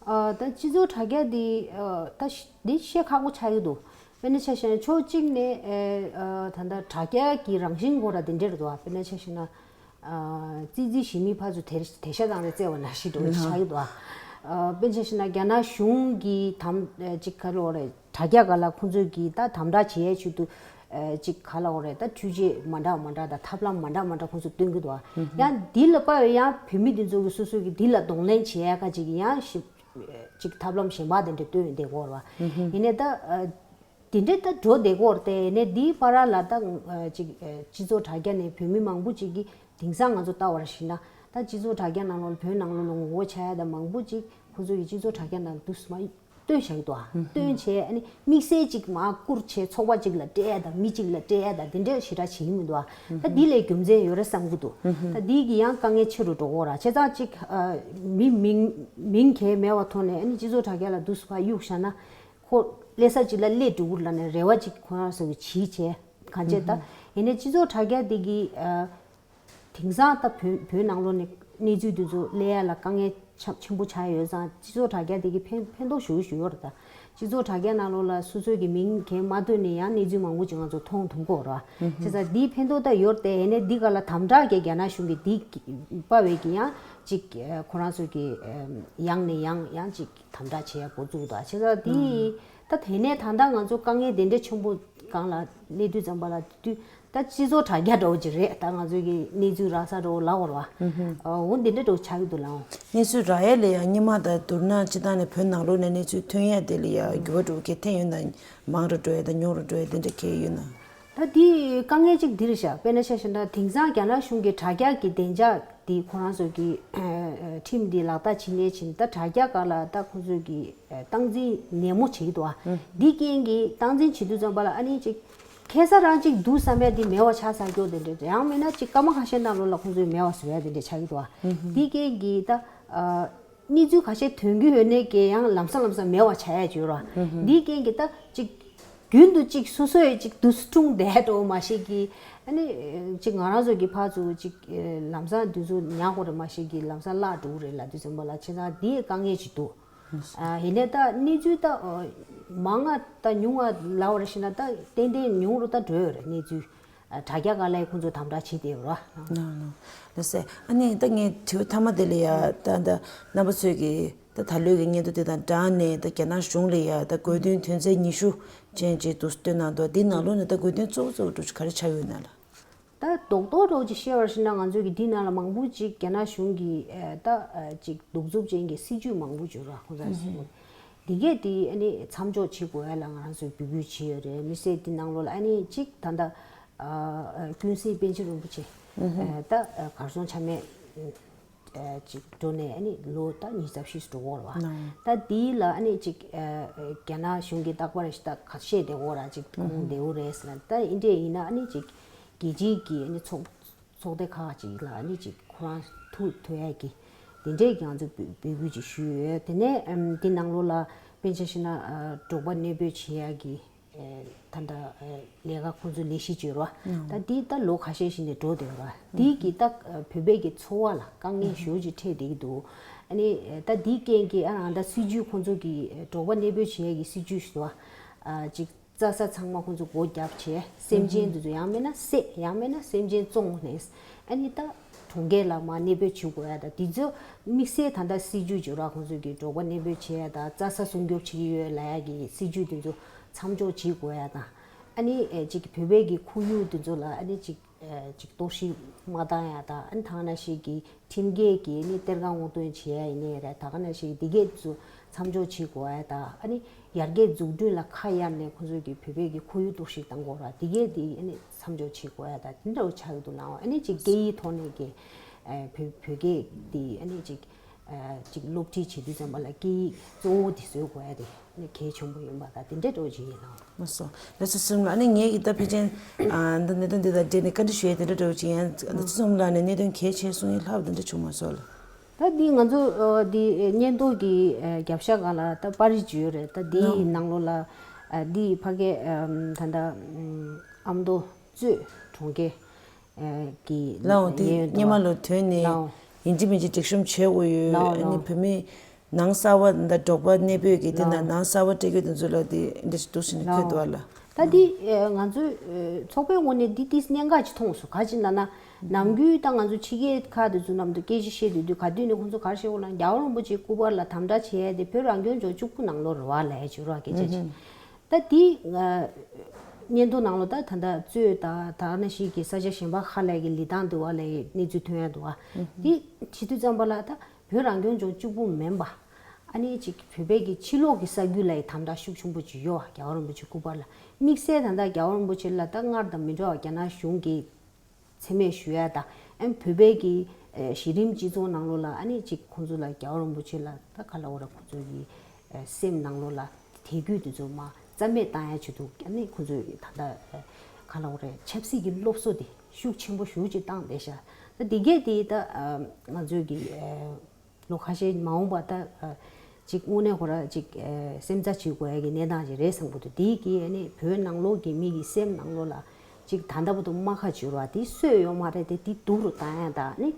ཨ་ད་སྤྱི་ཚོགས་དྲ་རྒྱ་འདི་ཨ་ད་ཤ་འདི་བཤད་ཁག་པོ་ཆགས་ཀྱི་འདུག་དཔེར་ན་ཆ་བཞག་ན་ཕྱོགས་གཅིག་ནས་ཨ་ད་ལྟ་དྲ་རྒྱ་གི་རང་བཞིན་སྐོར་ལ་འདི་འདྲ་རེད་འདུག་དཔེར་ན་ཆ་བཞག་ན་ཨ་ཙི་ཙི་ཞི་མི་ཕར་ཚུར་དེ་དེ་ཤ་དང་རེ་བརྩེ་བ་ནང་བཞིན་འགྲོ་གི་ཆགས་ཀྱི་འདུག་ཨ་དཔེར་ན་ཆ་བཞག་ན་རྒྱ་ནག་གཞུང་གི་དམ་ཅིག་ག་རེ་ལབ་དགོས་རེད། དྲ་རྒྱ་སྒང་ལ་ཁོང་ཚོས་ཀྱིས་ད་དམ་དྲག་བྱེད་ཡས་ཆེད་དུ་ཨ་ཅིག་ག་ལབ་དགོས་རེད། ད་འཕྲུལ་ཆས་མ་འདྲ་མ་འདྲ་དང་ཐབས་ལམ་མ་འདྲ་མ་འདྲ་ཁོང་ཚོས་སྟོན་གྱི་འདུག་ཡང་འདི་ལ་དཔག་པའི་ཡང་བོད་མི་འདི་ཚོ་གི་སོ་སོ་གི་འདི་ལ་གདོང་ལེན་བྱེད་ཡས་ཁ་ཅིག་ཡང་ཞིབ་ཅིག་ཐབས་ལམ་གཞན་པ་དེ་འདྲ་སྟོན་བསྡད་ཀྱི་ཡོད་རེད་བ། ཡིན་ནའི་ད་ཨ་དེ་འདྲ་ད་འགྲོ་བསྡད་ཀྱི་ཡོད་རེད་དེ། ཡིན་ནའི་འདིའི་བར་ལ་ད་ཨ་ཅིག་ཨ་སྤྱི་ཚོགས་དྲ་རྒྱ་ནས་བོད་མི་མང་པོ་ཅིག་གིས་དེང་སང་ང་ཚོ་ལྟ་བ་རེ་བཞིན་ན་ད་སྤྱི་ཚོགས་དྲ་རྒྱ་ནང་ལོགས་ལ་བོད་ནང་ལོགས་ལ་ངོ་རྒོལ་བྱ་ཡ་ད་མང་པོ་ཅིག་ཁོང་ཚོ་གི་སྤྱི་ཚོགས་དྲ་རྒྱ་ནང་ལ་དུས་སུ་མ་སྟོན་བཞག་གི་འདུག་ཨ། སྟོན་བྱས་ཨ་ནི་དམིགས་བསལ་ཅིག་མར་བསྐུར་བྱས་ཚོགས་པ་ཅིག་ལ་སྤྲད་ཡ་དང་མི་གཅིག་ལ་སྤྲད་ཡ་དང་དེ་འདྲ་ཞེ་དྲག་བྱེད་ཀྱི་མི་འདུག་ཨ། ད་འདི་ལས་རྒྱུ་མཚན་ཡོད་རེད་བསམ་གྱི་འདུག་ད་འདི་གི་ཡང་དཀའ་ངལ་ཆེ་རུ་འགྲོ་གི་ཡོད་རེད། བྱས་ཙང་ཅིག་ཨ་མི་མིང་མིང་གས་མེད་པ་ཐོག་ནས་ཨ་ནི་སྤྱི་ཚོགས་དྲ་རྒྱ་ལ་དུས་སུ་ཕར་གཡུག་བཞག་ན་ཁོ་སླེབས་ས་ཅིག་ལ་སླེབས་འགྲོ་གི་རེད་ལབ་ནས་རེ་བ་ཅིག་ཁོ་རང་ཚོ་གིས་བྱེད་བྱས་གང་བྱས། ད་ཡིན་ནའི་སྤྱི་ཚོགས་དྲ་རྒྱ་འདི་གི་ཨ། དེང་སང་ད་བོད་བོད་ནང་ལོགས་ནས་གནས་ཚུལ་འདི་ཚོ་སླེབས་ཡ་ལ་དཀའ་ངལ་ཆ་ཆེན་པོ་ཆགས་ཡོད་ཙང་སྤྱི་ཚོགས་དྲ་རྒྱ་འདི་གིས་ཕན་ཕན་ཐོགས་ཞེ་པོ་ཞིག་ཡོད་རེད། ད་སྤྱི་ཚོགས་དྲ་རྒྱ་ནང་ལོགས་ལ་སོ་སོའི་གི་མིང་གས་མ་བཏོན་ནས་ཡང་གནས་ཚུལ་མང་པོ་ཅིག་ང་ཚོ་མཐོང་ཐུབ་ཀྱི་ཡོད་རེད། བྱས་ཙང་འདིའི་ཕན་ཐོགས་ད་ཡོད་རེད་དེ། ཡིན་ནའི་འདི་ག་ལ་དམ་དྲག་གི་རྒྱ་ནག་གཞུང་གིས་འདི་དཔའ་བའི་གི་ཡང་ཅིག་ཁོ་རང་ཚོ་གི་ཡང་ནས་ཡང་ཡང་ཅིག་དམ་དྲག་བྱེད་ཡ་འགོ་བཙུགས་འདུག་བྱས་ཙང་འདི་ད་དེ་ནས་ད་ལྟ་ང་ཚོ་དཀའ་ངལ་དེ་འདྲ་ཆེན་པོ་སྒང་ལ་སླེབས་དུས་ཙམ་པ་ལ་དུས། ད་སྤྱི་ཚོགས་དྲ་རྒྱ་འདྲ་བོ་ཅིག་རེད། ད་ང་ཚོའི་གི་གནས་ཚུལ་རག་ས་འདྲ་བོ་ལབ་དགོས་རེད་བ། འོ་འདི་འདྲ་འདྲ་བོ་ཆགས་ཀྱི་འདུག་ལགས། གནས་ཚུལ་རག་ཡས་ལ་ཡང་སྔོན་མ་དང་བསྡུར་ན་སྤྱིར་བཏང་ནས་བོད་ནང་ལོགས་ནས་གནས་ཚུལ་ཐོན་ཡས་དེ་ལ་ཡང་འགྱུར་བ་འགྲོ་གི་ཐེབས་ཡོད་ན། མང་རུ་འགྲོ་ཡས་དང་ཉུང་རུ་འགྲོ་ཡས་དེ་འདྲ་གས་ཡོད་ན། ད་འདི་དཀའ་ངལ་གཅིག་འདི་རེད་ཤག་དཔེར་ན་ཆ་བཞག་ན་དེང་སང་རྒྱ་ནག་གཞུང་གི་དྲ་རྒྱ་གི་བདེ་འཇགས་འདི་ཁོ་རང་ཚོ་གི་ཁྲིམས་འདི་ལག་བསྟར་བྱེད་ནས་ཕྱིན། ད་དྲ་རྒྱ་སྒང་ལ་ད་ཁོ་ཚོས་གི་སྟངས་འཛིན་ནན་མོ་བྱེད་ཀྱི་འདུག་བ། འདི་རྐྱེན་གྱིས་སྟངས་འཛིན་བྱེད་དུས་ཙམ་པ་ལ་ཨ་ནི་ཅིག་ཁ་སང་རང་ཅིག་འདུག་བསམ་ཡ་འདི་མེད་པ་ཆགས་ཚར་རྒྱུ་དེ་འདྲ། ཡང་མིན་ན་ཅིག་སྐར་མ་ཁ་ཤས་ནང་ལོགས་ལ་ཁོང་ཚོས་མེད་པ་བཟོ་ཡ་དེ་འདྲ་ཆགས་ཀྱི་འདུག་བ། འདི་རྐྱེན་གྱིས་ད་ཨ་གནས་ཚུལ་ཁ་ཤས་ཐོན་གྱི་ཡོད་ནའི་ཀྱེ་ཡང་ལམ་སང་ལམ་སང་མེད་པ་ཆགས་ཡ་ཅིག་ཡོད་ར། འདི་རྐྱེན་གྱིས་ད་ཅིག་རྒྱུན་དུ་ཅིག་སོ་སོ་ཡི་ཅིག་དུས་འཁྲུངས་བསྡད་འགྲོ་མ་ཤེས་ཀྱི། ཨ་ནི་ཅིག་ང་རང་ཚོ་གི་ཕར་ཚུར་ཅིག་ལམ་སང་དུས་ཚོད་ཉར་དགོས་རེད་མ་ཤེས་ཀྱི་ལམ་སང་བརླག་འགྲོ་གི་རེད་ལབ་དུས་ཙམ་པ་ལ་བྱས་ཙང་འདི་དཀའ་ངལ་ཅིག་འདུག་ཨ་ཡིན་ནའི་ད་གནས་ཚུལ་ད་མང་ང་ད་ཉུང་ང་ལབ་པ་རེད་ཤི་ན་ད་ཏན་ཏན་ཉུང་རུ་ད་འགྲོ་ཡོད་རེད་གནས་ཚུལ། དྲ་རྒྱ་སྒང་ལ་ཁོང་ཚོ་དམ་དྲག་བྱེད་བསྡད་ཡོད་ར། ལགས་སོ། ལགས་སོ། ཨ་ནི་ད་ངའི་དྲི་བ་མཐའ་མ་དེ་ལ་ཡ་ད་ད་རྣམ་པ་ཚོས་ཀྱི་ད་ད་ལོའི་གི་སྙན་ཐོ་དེ་དང་སྦྲགས་ནས་ད་རྒྱ་ནག་གཞུང་ལ་ཡ་ད་དགོས་འདུན་དོན་ཚན་ཉི་ཤུ་ཅན་ཅིག་འདུག་བཏོན་གནང་འདུག་འདི་ནང་ལོགས་ནས་ད་དགོས་འདུན་གཙོ་བོ་གཙོ་བོ་འདྲ་ག་རེ་ཆགས་ཡོད་ན་ལགས། ད་རྡོག་རྡོག་འདྲ་བོ་ཅིག་བཤད་པར་བྱས་ན་ང་ཚོས་ཀྱི་འདི་ནང་ལ་མང་པོ་ཅིག་རྒྱ་ནག་གཞུང་གི་ད་ཅིག་གདུག་རྩུབ་ཅན་གྱི་སྲིད་ཇུས་མང་པོ་ཅིག་ཡོད་ར། ཁོང་ཚོ་འདི་གས་དེ་ཨ་ནི་མཚམས་འཇོག་བྱེད་དགོས་ཡ་ལ་ང་རང་ཚོས་འབོད་སྐུལ་བྱས་ཡོད་རེད། མི་སེར་འདི་ནང་ལོགས་ལ་ཨ་ནི་ཅིག་ད་ལྟ་ཀུན་གཟིགས་པཎ་ཆེན་རིན་པོ་ཆེ་ད་གར་སོང་ཆ་མེད་ཅིག་འགྲོ་ནས་ཨ་ནི་ལོ་ད་ཉི་ཤུ་རྩ་བཞི་འགྲོ་གི་ཡོད་རེད་བ། ད་དེའི་ལ་ཨ་ནི་ཅིག་རྒྱ་ནག་གཞུང་གིས་རྟག་པར་ཞིག་ད་ཁ་བཤད་བསྡད་ཡོད་རེད། ཅིག་ཁོང་བསྡད་ཡོད་རེད་ཟེར་ན། ད་ཨིན་འདྲས་ཡིན་ན་ཨ་ནི་ཅིག་རྒྱལ་སྤྱིའི་གི་ཨ་ནི་ཚོགས་ཚོགས་སྡེ་ཁག་ཅིག་ལ་ཨ་ནི་ཅིག་ཁོ་རང་ཐུག་ཐུག་ཡ་གི་དེ་འདྲས་ཀྱི་ང་ཚོ་འབོད་འབོད་སྐུལ་ཅིག་ཞུས་ཡོད། དེ་ནས་ཨམ་དེ་ནང་ལོགས་ལ་དཔེར་ན་ཆ་བཞག་ན་ཨ་འབྲོག་པ་གནས་སྤོས་བྱེད་ཡ་གི་ཨེ་ད་ལྟ་ཨེ་ལས་ཀ་ཁོང་ཚོ་ལས་གཞི་བྱེད་རོགས། ད་འདི་ད་ལོ་ཁ་ཤས་ཤིག་ནས་འགྲོ་བསྡད་ཡོད་ར། འདི་གི་ད་ཨ་བོད་པའི་གི་འཚོ་བ་ལ་དཀའ་ངལ་ཞེ་པོ་ཅིག་འཕྲད་བསྡད་ཀྱི་འདུག་ཨ་ནི་ཨེ་ད་འདིའི་རྐྱེན་གྱིས་ཨ་ནི་ད་སྲིད་ཇུས་ཁོང་ཚོ་གི་ཨེ་འབྲོག་པ་གནས་སྤོས་བྱེད་ཡ་གི་སྲིད་ཇུས་ཞུ་བ་ཨ་ཅིག་རྩྭ་ས་ཚང་མ་ཁོང་ཚོ་སྒོ་བརྒྱབ་བྱས། སེམས་ཅན་དེ་ཚོ་ཡང་མིན་ན་བསད། ཡང་མིན་ན་སེམས་ཅན་བཙོང་ནས་ཨ་ནི་ད་གྲོང་ཁྱེར་ལ་མར་གནས་སྤོས་བྱེད་དགོས་ཡ་དང་། དེ་ཚོ་དམིགས་བསལ་ད་ལྟ་སྲིད་ཇུས་བྱེད་ར། ཁོང་ཚོ་གི་འབྲོག་པ་གནས་སྤོས་བྱེད་ཡ་དང་རྩྭ་ས་སྲུང་སྐྱོབ་བྱེད་ཀྱི་ཡོད་ལབ་ཡ་གི་སྲིད་ཇུས་དེ་ཚོ་མཚམས་འཇོག་བྱེད་དགོས་ཡ་དང་། ཨ་ནི་ཨེ་ཅིག་བོད་པའི་གི་ཁོར་ཡུག་དེ་ཚོ་ལ་ཨ་ནི་ཅིག་ཨེ་ཅིག་གཏོར་བཤིག་མ་བཏང་ཡ་དང་། ཨ་ནི་ད་ག་ནང་བཞིན་གྱི་ཁྲིམས་འགལ་གྱི་ནི་གཏེར་ཁ་སྔོག་འདོན་བྱེད་ཡ་ཡིན་ནའི་རེད། ད་ག་ནང་བཞིན་འདི་གས་ཚོ་མཚམས་འཇོག་བྱེད་དགོས་ཡ་དང་། ཨ་ནི་ཡར་རྒྱས་འཛུགས་སྐྲུན་ལ་ཁ་གཡར་ནས་ཁོང་ཚོས་ཀྱི་བོད་པའི་གི་ཁོར་ཡུག་གཏོར་བཤིག་བཏང་དགོས་ར། འདི་གས་འདི་ཨ་ནི་མཚམས་འཇོག་བྱེད་དགོས་ཡ་དང་དེ་འདྲ་བོ་ཆགས་ཀྱི་འདུག་ལགས། ཨ་ནི་ཅིག་སྐད་ཡིག་ཐོག་ནས་ཀྱི་ཨེ་བོད་བོད་སྐད་འདི་ཨ་ནི་ཅིག་ཨེ་ཅིག་སློབ་ཁྲིད་བྱེད་དུས་ཙམ་པ་ལ་སྐད་ཡིག་གཙོ་བོ་འདི་བཟོ་དགོས་ཡ་དེ་ཨ་ནི་གལ་ཆེན་པོ་ཡིན་པ་དང་དེ་འདྲ་འདྲ་བོ་ཅིག་ཡིན་ལགས། ལགས་སོ། ལགས་སོ་གསུངས་ལ། ཨ་ནི་ངས་ཀྱི་ད་ཕལ་ཆེར་ཨ་འདི་གནད་དོན་འདི་དང་འབྲེལ་ནས་བཀའ་འདྲི་ཞུ་ཡས་དེ་འདྲ་འདྲ་བོ་ཅིག་ཡིན། ཨ་ནི་ཚུལ་གསུངས་ལ་ནས་གནད་དོན་གལ་ཆེ་གསུང་ཡས་ལྷག་དེ་འདྲ་བྱུང་མ་སོང་ལགས། ད་འདི་ང་ཚོ་ཨ་འདི་སྙན་ཐོ་གི་ཨ་རྒྱབ་ཤ་སྒང་ལ་ད་པར་རིས་ཅིག་ཡོད་རེད། ད་འདིའི་ནང་ལོགས་ལ་ཨ་འདི་ཕ་གི་ཨ་ད་ལྟ་ཨ་མདོ་གཙོས་གྲོང་ཁྱེར་ཨ་གི་ལའོ་དེ་ཡོད་སྔོན་མ་ལོ་ཐོན་ནས་ལའོ་ཡིན་གཅིག་མིན་གཅིག་སྒྲིག་གཤོམ་བྱེད་དགོས་ཡོད། ལའོ་ཨ་ནི་ལའོ་བོད་མི་ནང་གསར་བ་འདི་འབྲོག་པ་གནས་སྤོས་ཀྱི་དེ་ན་ལའོ་ནང་གསར་བ་སྤྲད་རྒྱུ་དེ་ཚོ་ལ་དེ་འདྲ་ཞིག་འདུག་ཟེར་ནས་འཁོད་འདུག་ཨ་ལགས། ད་འདི་ཨ་ང་ཚོའི་ཨ་ཚོགས་པའི་ངོས་ནས་འདི་ཏིས་གནད་འགག་ཅིག་མཐོང་སོང་། ག་ཅི་ལབ་ན་ནམ་རྒྱུན་ད་ང་ཚོ་ཕྱི་རྒྱལ་ཁག་དེ་ཚོ་མཉམ་དུ་སྐད་ཆ་བཤད་དུས་དུས་ག་དུས་ནས་ཁོང་ཚོ་ག་རེ་བཤད་ཡོད་ལབ་ན་རྒྱལ་བ་རིན་པོ་ཆེའི་སྐུ་པར་ལ་དམ་དྲག་བྱེད་ཡ་དེ་བོད་རང་སྐྱོང་ལྗོངས་བཅུ་དགུ་ནང་ལོགས་རེད་བ་ལབ་ཡ་ཅིག་རོགས་སྐད་ཆ་ཅིག་ད་དེ་ཨ་སྙན་ཐོ་ནང་ལོགས་ད་ད་ལྟ་གཙོས་ད་ད་ནང་བཞིན་གྱི་ས་ཆ་གཞན་པ་ཁག་ལ་གི་ལི་ཐང་དུ་བ་ལ་གནས་ཚུལ་ཐོན་ཡ་འདུག་བ། དེ་བྱེད་དུས་ཙམ་པ་ལ་ད་བོད་རང་སྐྱོང་ལྗོངས་གཅིག་པུ་མིན་པ་ཨ་ནི་ཅིག་བོད་པའི་གི་ཕྱི་ལོགས་ཀྱི་ས་རྒྱུད་ལ་ཡི་དམ་དྲག་ཤུགས་ཆེན་པོ་ཅིག་ཡོད་བ། རྒྱལ་བ་རིན་པོ་ཆེ་སྐུ་པར་ལ་དམིགས་བསལ་ད་ལྟ་རྒྱལ་བ་རིན་པོ་ཆེ་ལ་ད་སྔར་དང་མི་འདྲ་བ་རྒྱ་ནག་གཞུང་གི་མཚན་སྨད་ཞུ་ཡ་དང་ཨ་ནི་བོད་པའི་གི་ཨ་གཞི་རིམ་སྤྱི་ཚོགས་ནང་ལོགས་ལ་ཨ་ནི་ཅིག་ཁོང་ཚོ་ལ་རྒྱལ་བ་རིན་པོ་ཆེ་ལ་ད་ག་ལབ་དགོས་རེད། ཁོང་ཚོ་གི་ཨ་སེམས་ནང་ལོགས་ལ་དད་གུས་དེ་ཚོ་མར་རྩ་མེད་བཏང་ཡ་ཆེད་དུ་ཨ་ནི་ཁོང་ཚོས་ད་ལྟ་ཨ་ག་ལབ་དགོས་རེད། ཆབ་སྲིད་ཀྱི་སློབ་གསོ་དེ་ཤུགས་ཆེན་པོ་ཞེ་པོ་ཅིག་བཏང་བསྡད་ཤག་ད་འདི་གས་དེ་ད་ཨ་ང་ཚོའི་གི་ཨ་ལོ་ཁ་ཤས་མ་འོངས་པ་ད་ཨ་ཅིག་དངོས་གནས་ཁོ་ར་ཅིག་ཨ་སེམས་འཚབ་བྱེད་དགོས་ཡ་གི་གནས་སྟངས་ཅིག་རེད་བསམ་གྱི་འདུག་དེའི་གི་ཨ་ནི་བོད་ནང་ལོགས་ཀྱི་མི་གི་སེམས་ནང་ལོགས་ལ་ཅིག་ད་ལྟ་བར་དུ་རྨ་ཁ་བྱེད་རོགས་དེ་སོས་ཡོད་མ་རེད་དེ། དེ་སྡུག་རུ་བཏང་ཡ་དང་ཨ་ནི་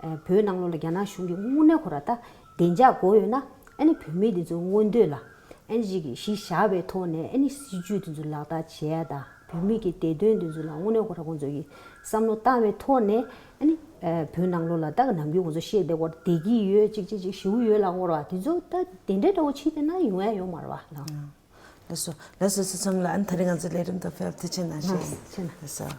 ཨ་བོད་ནང་ལོགས་ལ་རྒྱ་ནག་གཞུང་གི་དངོས་གནས་ཁོ་ར་ད་བདེ་འཇགས་དགོས་ཡོད་ན་ཨ་ནི་བོད་མི་དེ་ཚོའི་མངོན་འདོད་ལ་ཨ་ནི་ཅིག་གཞི་བཞག་པའི་ཐོག་ནས་ཨ་ནི་སྲིད་ཇུས་དེ་ཚོ་ལག་བསྟར་བྱེད་ཡ་དང་། བོད་མི་གི་བདེ་དོན་དེ་ཚོ་ལ་དངོས་གནས་ཁོ་ར་ཁོང་ཚོ་གིས་བསམ་བློ་བཏང་བའི་ཐོག་ནས་ཨ་ནི་ཨ་བོད་ནང་ལོགས་ལ་ད་ག་ནམ་རྒྱུན་ཁོང་ཚོ་བཤད་བསྡད་སྐོར་བདེ་སྐྱིད་ཡོད་ཅིག་ཅིག་ཅིག་ཞེ་པོ་ཡོད་ལབ་ཡོད་རེད་བ། དེ་ཚོ་ད་དེ་འདྲའི་འདྲ་བོ་ཕྱིན་བསྡད་ན་ཡོང་ཡ་ཡོད་མ་རེད་བ་ལགས། ལགས་སོ། ལགས་སོ་ཚུལ་ཁྲིམས་ལགས། ཨ་ནི་ད་རེས་ང་ཚོའི་ལས་རིམ་དང་ཕེབས་ཐུགས་རྗེ་གནང་ཞུ། ལགས་སོ། ལགས་སོ།